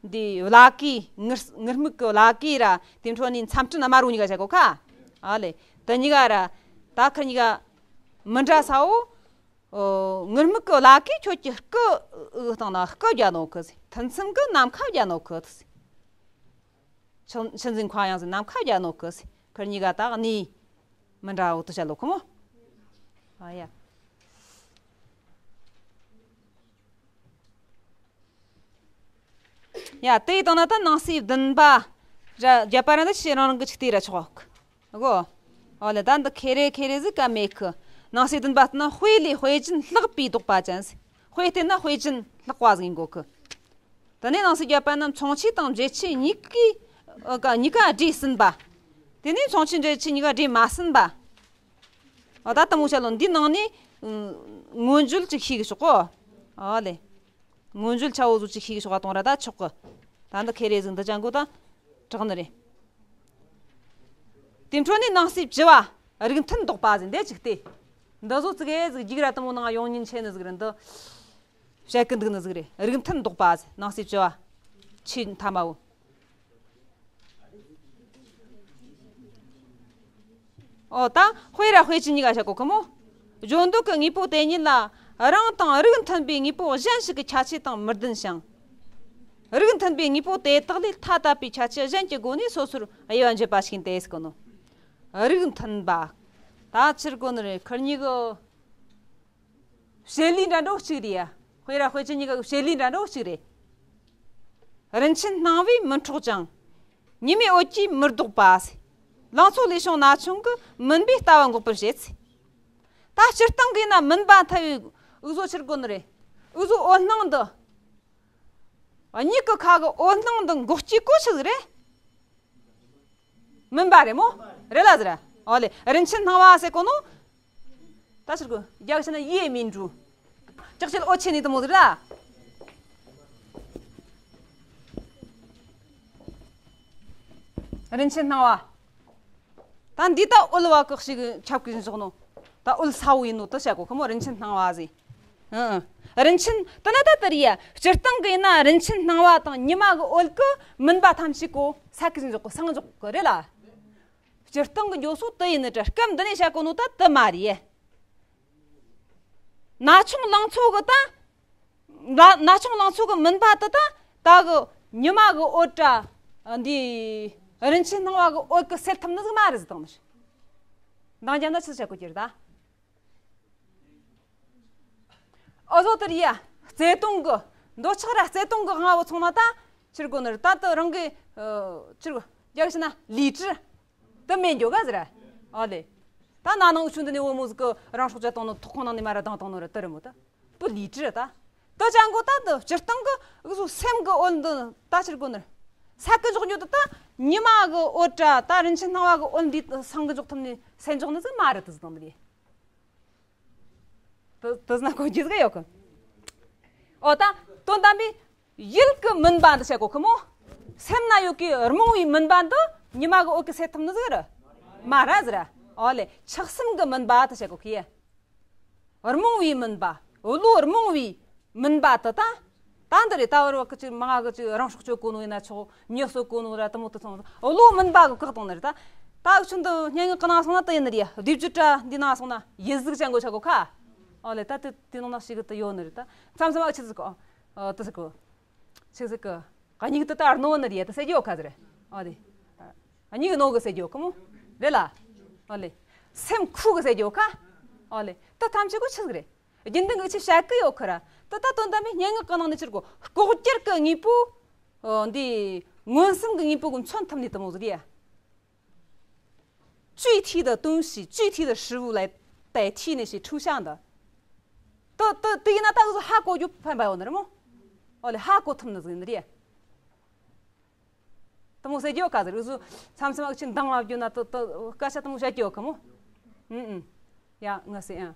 འདི་བླ་གོས་ངུར་ངུར་སྨྲིག་གི་བླ་གོས་ར་དེ་འཕྲོ་ནས་མཚམས་སྤྲིན་དམར་བོ་གཉིས་ཀ་བྱ་གོ་ཁ། ཨ་ལེ། དེ་གཉིས་ཀ་ར་ད་ཁིར་གཉིས་ཀ་མི་འདྲ་ས་བོ། ཨོ། ངུར་སྨྲིག་གི་བླ་གོས་ཁྱོད་ཀྱི་སྐུ་གི་སྟེང་ན་སྐུ་རྒྱ་ནོ་གི་ཟེར། ཐུན་མཚམས་གི་ནམ་མཁའ་རྒྱ་ནོ་གི་ཟེར། ཆུ་ཆུ་འཛིན་མཁའ་དབྱིངས་ཟེར་ནམ་མཁའ་རྒྱ་ནོ་གི་ཟེར། ཁིར་གཉིས་ཀ་ད་གནས་མི་འདྲ་བོ་དུ་བྱ་ལོ་ཁོ་མོ། ཨ་ཡ། ཡ། དེ་ཡི་སྟེང་ན་ད་ནང་གསེས་བདུན་པ་ར་བརྒྱད་པ་ར་འདི་ཕྱི་རང་རང་གི་ཆིག་དེ་ར་ཆོག་གོ། ཨོ་ལེ། ད་འདི་ཁེ་རེ་ཁེ་རེ་ཟིག་ག་མེད་གི། ནང་གསེས་བདུན་པ་ལྟར་ན་དཔེ་ལས་དཔེ་ཅན་ལྷག་པའི་དོགས་པ་ཅན་ཟེར། དཔེ་བལྟས་ན་དཔེ་ཅན་ལྷག་པ་ཟིག་ཡིན་དགོས་གི། དེ་ནས་ནང་གསེས་བརྒྱད་པ་ན་མཚུངས་ཆོས་དང་འབྲེལ་ཆོས་གཉིས་ཀའི་ཨ་ག་གཉིས་ཀ་སྒྲས་ཟིན་པ། དེ་ནས་མཚུངས་ཆོས་འབྲེལ་ཆོས་གཉིས་ཀ་སྒྲས་མ་ཟིན་པ། ཨ་ད་དེ་མོ་བྱ་ལོ། འདིའི་ནང་ནས་ཨ་མངོན་བརྗོད་ཅིག་ཤེས་གི་ཆོག་གོ། ཨོ་ལེ། མངོན་བརྗོད་ཆ་བོ་ཟིག་ཅིག་ཤེས་གི་ཆོག་ག་གཏོང་ར་ད་ཆོག་གི། ད་འདི་ཁེ་རེ་ཟིག་འདི་ཅང་གོ་ད་དྲག་ནི་རེད། དེ་འཕྲོ་ནས་ནང་གསེས་བཅུ་བ། རིགས་མཐུན་དོགས་པ་ཟེར་འདི་ཅིག་སྟེ། འདི་བཟོ་ཙི་གེ་ཟིག་རྒྱུགས་ར་དེ་མོ་ནང་ཡོང་ཉིན་ཆེ་ནི་ཟིག་རེད། འདི་བཤད་གི་འདུག་ནི་ཟིག་རེད། རིགས་མཐུན་དོགས་པ་ཟེར། ནང་གསེས་བཅུ་བ། ཆེས་མཐའ་མ་བོ། ཨོ་ད་དཔེ་ར་དཔེ་ཅན་གཉིས་ཀ་བྱ་གོ་ཁོ་མོ། བརྗོད་འདོད་ཀྱི་དངོས་པོ་དེ་ཉིད་ལ་རང་དང་རིགས་མཐུན་པའི་དངོས་པོ་གཞན་ཞིག་གི་ཁྱད་ཆོས་དང་མི་ལྡན་ཞིང་། རིགས་མཐུན་པའི་དངོས་པོ་དེ་དག་ལས་ཐ་དད་པའི་ཁྱད་ཆོས་གཞན་གྱི་སྒོ་ནས་སོ་སོར་དབྱེ་བ་འབྱེད་པ་ཞིག་ཡིན་ཏེ་ཟེར་གོ་ནོ། རིགས་མཐུན་པ། ད་ཕྱིར་གོ་ནི་རེད། ཁིར་གཉིས་གི་བྱེད་ལས་འདྲ་འདྲ་བོ་གཅིག་རེད་ཡ། དཔེ་ར་དཔེ་ཅན་གཉིས་ཀ་བྱེད་ལས་འདྲ་འདྲ་བོ་གཅིག་རེད། རིན་ཆེན་སྣང་བས་མི་འཕྲོག་ཅིང་། ཉི་མའི་འོད་ཀྱིས་མི་ལྡོག་པ། ལང་ཚོ་ལས་བྱུང་ན་ཆུང་གི་མུན་པའི་ལྟ་བ་འགོག་པར་བྱེད། ད་སྤྱིར་བཏང་གི་ན་མུན་པ་ཐ་བའི་འུ་ཚོ་ཕྱིར་གོ་ནི་རེད། འུ་ཚོ་འོད་སྣང་འདི། མྱིག་གི་ཁ་གི་འོད་སྣང་འདི་འགོག་རྒྱུའི་གོ་ཆི་ཟིག་རེད། མུན་པ་རེད་མོ། རེད་ལ་ཟེར། ཨོ་ལེ། རིན་ཆེན་སྣང་བ་ཟེར་གོ་ནོ། ད་ཕྱིར་གོ་རྒྱག་ཕྱི་ན་ཡེ་མིན་འགྲུ། ལྕགས་ཆེ་ལ་འོད་ཆེ་ནི་དེ་མོ་ཟིག་ར། རིན་ཆེན་སྣང་བ། ད་འདི་ད་འོད་བ་ཀག་ཞིག་ཁྱབ་ཀི་བཞག་ནོ། ད་འོད་ས་བོ་ཡིན་ནོ་དེ་བྱ་གོ་ཁོ་མོ་རིན་ཆེན་སྣང་བ་ཟེར། ཨང་། རིན་ཆེན་དེ་ན་ད་དེ་རེད་ཡ། སྤྱིར་བཏང་གི་ཡིན་ན་རིན་ཆེན་སྣང་བ་དང་ཉི་མ་གི་འོད་ཀི་མུན་པ་ཐམས་ཅད་གོ་ས་ཀི་བཞག་གོ་སངས་འཇོག་གི་རེད་ལ། སྤྱིར་བཏང་གི་འགྱོ་སོ་དེ་ཡིན་ནི་དྲ་སྐབས་འདི་ནས་བྱ་གོ་ནོ་ད་དེ་མ་རེད་ཡ། ན་ཆུང་ལང་ཚོ་གི་ད། ན་ན་ཆུང་ལང་ཚོ་གི་མུན་པ་དེ་ད་ད་གི་ཉི་མ་གི་འོད་དྲ། འདི་རིན་ཆེན་སྣང་བ་གི་འོད་ཀི་སེལ་ཐུབ་ནི་ཟིག་མ་རེད་ཟེར་བཏང་ནི་རེད། འདང་རྒྱབ་ན་ཆི་ཟིག་བྱ་གོ་གི་རེད་ད། ཨོ་ཟོ་དེ་རེད་ཡ། བརྩེ་དུང་གི་འདོད་ཆགས་ར་བརྩེ་དུང་གི་དབང་བོ་ཚང་མ་ད་ཕྱིར་གོ་ནི་རེད། ད་དེ་རང་གི་ཕྱིར་གོ་རྒྱག་ཕྱི་ན་ལུས་ཀྲི། དེ་མེད་འགྱོ་ག་ཟེར། ཨོ་ལེ། ད་ན་ནིང་འུ་ཆུང་འདི་ནས་བུ་མོ་ཟིག་གི་རང་སྲོག་བཅད་བཏང་ནོ། ཐོག་ཁང་ནང་ནས་མར་ར་ལྡང་བཏང་ནོ་ར་དེ་རེད་མོ། ད་དེ་ལུས་ཀྲི་ད། དེ་ཅང་གོ་ད་དེ་སྤྱིར་བཏང་གི་འུ་ཚོ་སེམས་གི་འོད་འདི་ད་ཕྱིར་གོ་ནི་རེད། ས་ཀི་འཇོག་རྒྱུ་དེ་ད་ཉི་མ་གི་འོད་དྲ་ད་རིན་ཆེན་སྣང་བ་གི་འོད་འདི་སངས་གི་འཇོག་ཐུབ་ནི་སེལ་འཇོག་ནི་ཟིག་མ་རེད། དེ་ཟིག་དང་འདི་རེད། དེ་དེ་ཟིག་ན་གོ་རྒྱུ་ཟིག་ཡོད་གི། ཨོ་ད་དོན་དམ་པའི། ཡིད་ཀྱི་མུན་པ་འདི་བྱ་གོ་ཁི་མོ། སེམས་ན་ཡོད་ཀྱི་རྨོངས་པའི་མུན་པ་འདི་ཉི་མ་གི་འོད་ཀྱིས་སེལ་ཐུབ་ནི་ཟིག་རེད། མ་ར་ཟེར། ཨོ་ལེ། ཆགས་སེམས་ཀྱི་མུན་པ་འདི་བྱ་གོ་ཁི། རྨོངས་པའི་མུན་པ། བློ་རྨོངས་པའི་མུན་པ་དེ་ད། ད་འདི་རེད། ད་བར་བ་ཀི་ཅིག་མ་ང་གི་ཅིག་རང་སྲོག་གཅོད་གོ་ནོ་ཡིན་ན་ཆོག་མྱི་གསོད་གོ་ནོ་ར་དེ་མོ་དེ་ཚང་བློ་མུན་པ་གི་བཀག་བཏང་ནི་རེད་ད། ད་ཆུ་འདི་སྙན་ངག་གི་ནང་སོང་ན་དེ་ཡིན་ནི་རེད། བསྡུས་བརྗོད་དྲ་འདི་ནང་སོང་ན་ཡིད་གཟུགས་ཅན་གོ་ཆ་གོ་ཁ། ཨོ་ལེ། ད་དེ་དེ་ནང་ན་ཞིག་གི་དེ་ཡོད་ནི་རེད་ད། མཚམས་མཚམས་ཨ་ཆི་ཟིག་གོ། ཨ་དེ་ཟིག་གོ། ཆི་ཟིག་གི། མྱིག་དེ་ད་རྣོ་ནི་རེད་ད་ཟེར་རྒྱུ་ཡོད་ཁ་ཟེར། ཨོ་ལེ། མྱིག་རྣོ་གི་ཟེར་རྒྱུ་ཡོད་ཁ་མོ། རེད་ལ། ཨོ་ལེ། སེམས་ཁུ་གི་ཟེར་རྒྱུ་ཡོད་ཁ། ཨོ་ལེ། ད་ཐམས་ཅད་ཀོ་ཆི་ཟིག་རེད། རྒྱུན་ལྡན་གི་ཆི་བཤད་གི་ཡོད་ཁ་ར། ད་ད་དོན་དམ་པའི་སྙན་ངག་གི་ནང་ནས་ཕྱིར་གོ་ལྐོག་གྱུར་གི་དངོས་པོ། འདི་མངོན་སུམ་གི་དངོས་པོ་གི་མཚོན་ཐུབ་ནི་དེ་མོ་ཟིག་རེད་ཡ། 具体的东西，具体的事物来代替那些抽象的。 ད་ད་དེ་ཡིན་ན་ད་འུ་ཚོ་ཧ་གོ་རྒྱུ་ཕན་པ་ཡོད་ནི་རེད་མོ། ཨོ་ལེ། ཧ་གོ་ཐུབ་ནི་ཟིག་ཡིན་ནི་རེད། དེ་མོ་ཟེར་རྒྱུ་ཡོད་ཁ་ཟེར། འུ་ཚོ་མཚམས་མཚམས་ཨ་ཆི་འདང་བ་བརྒྱུད་ན་ད་ད་སྐད་ཆ་དེ་མོ་བཤད་རྒྱུ་ཡོད་ཁ་མོ། ཨུ་ཨུ། ཡ་ངས་ཟེར་ཡ།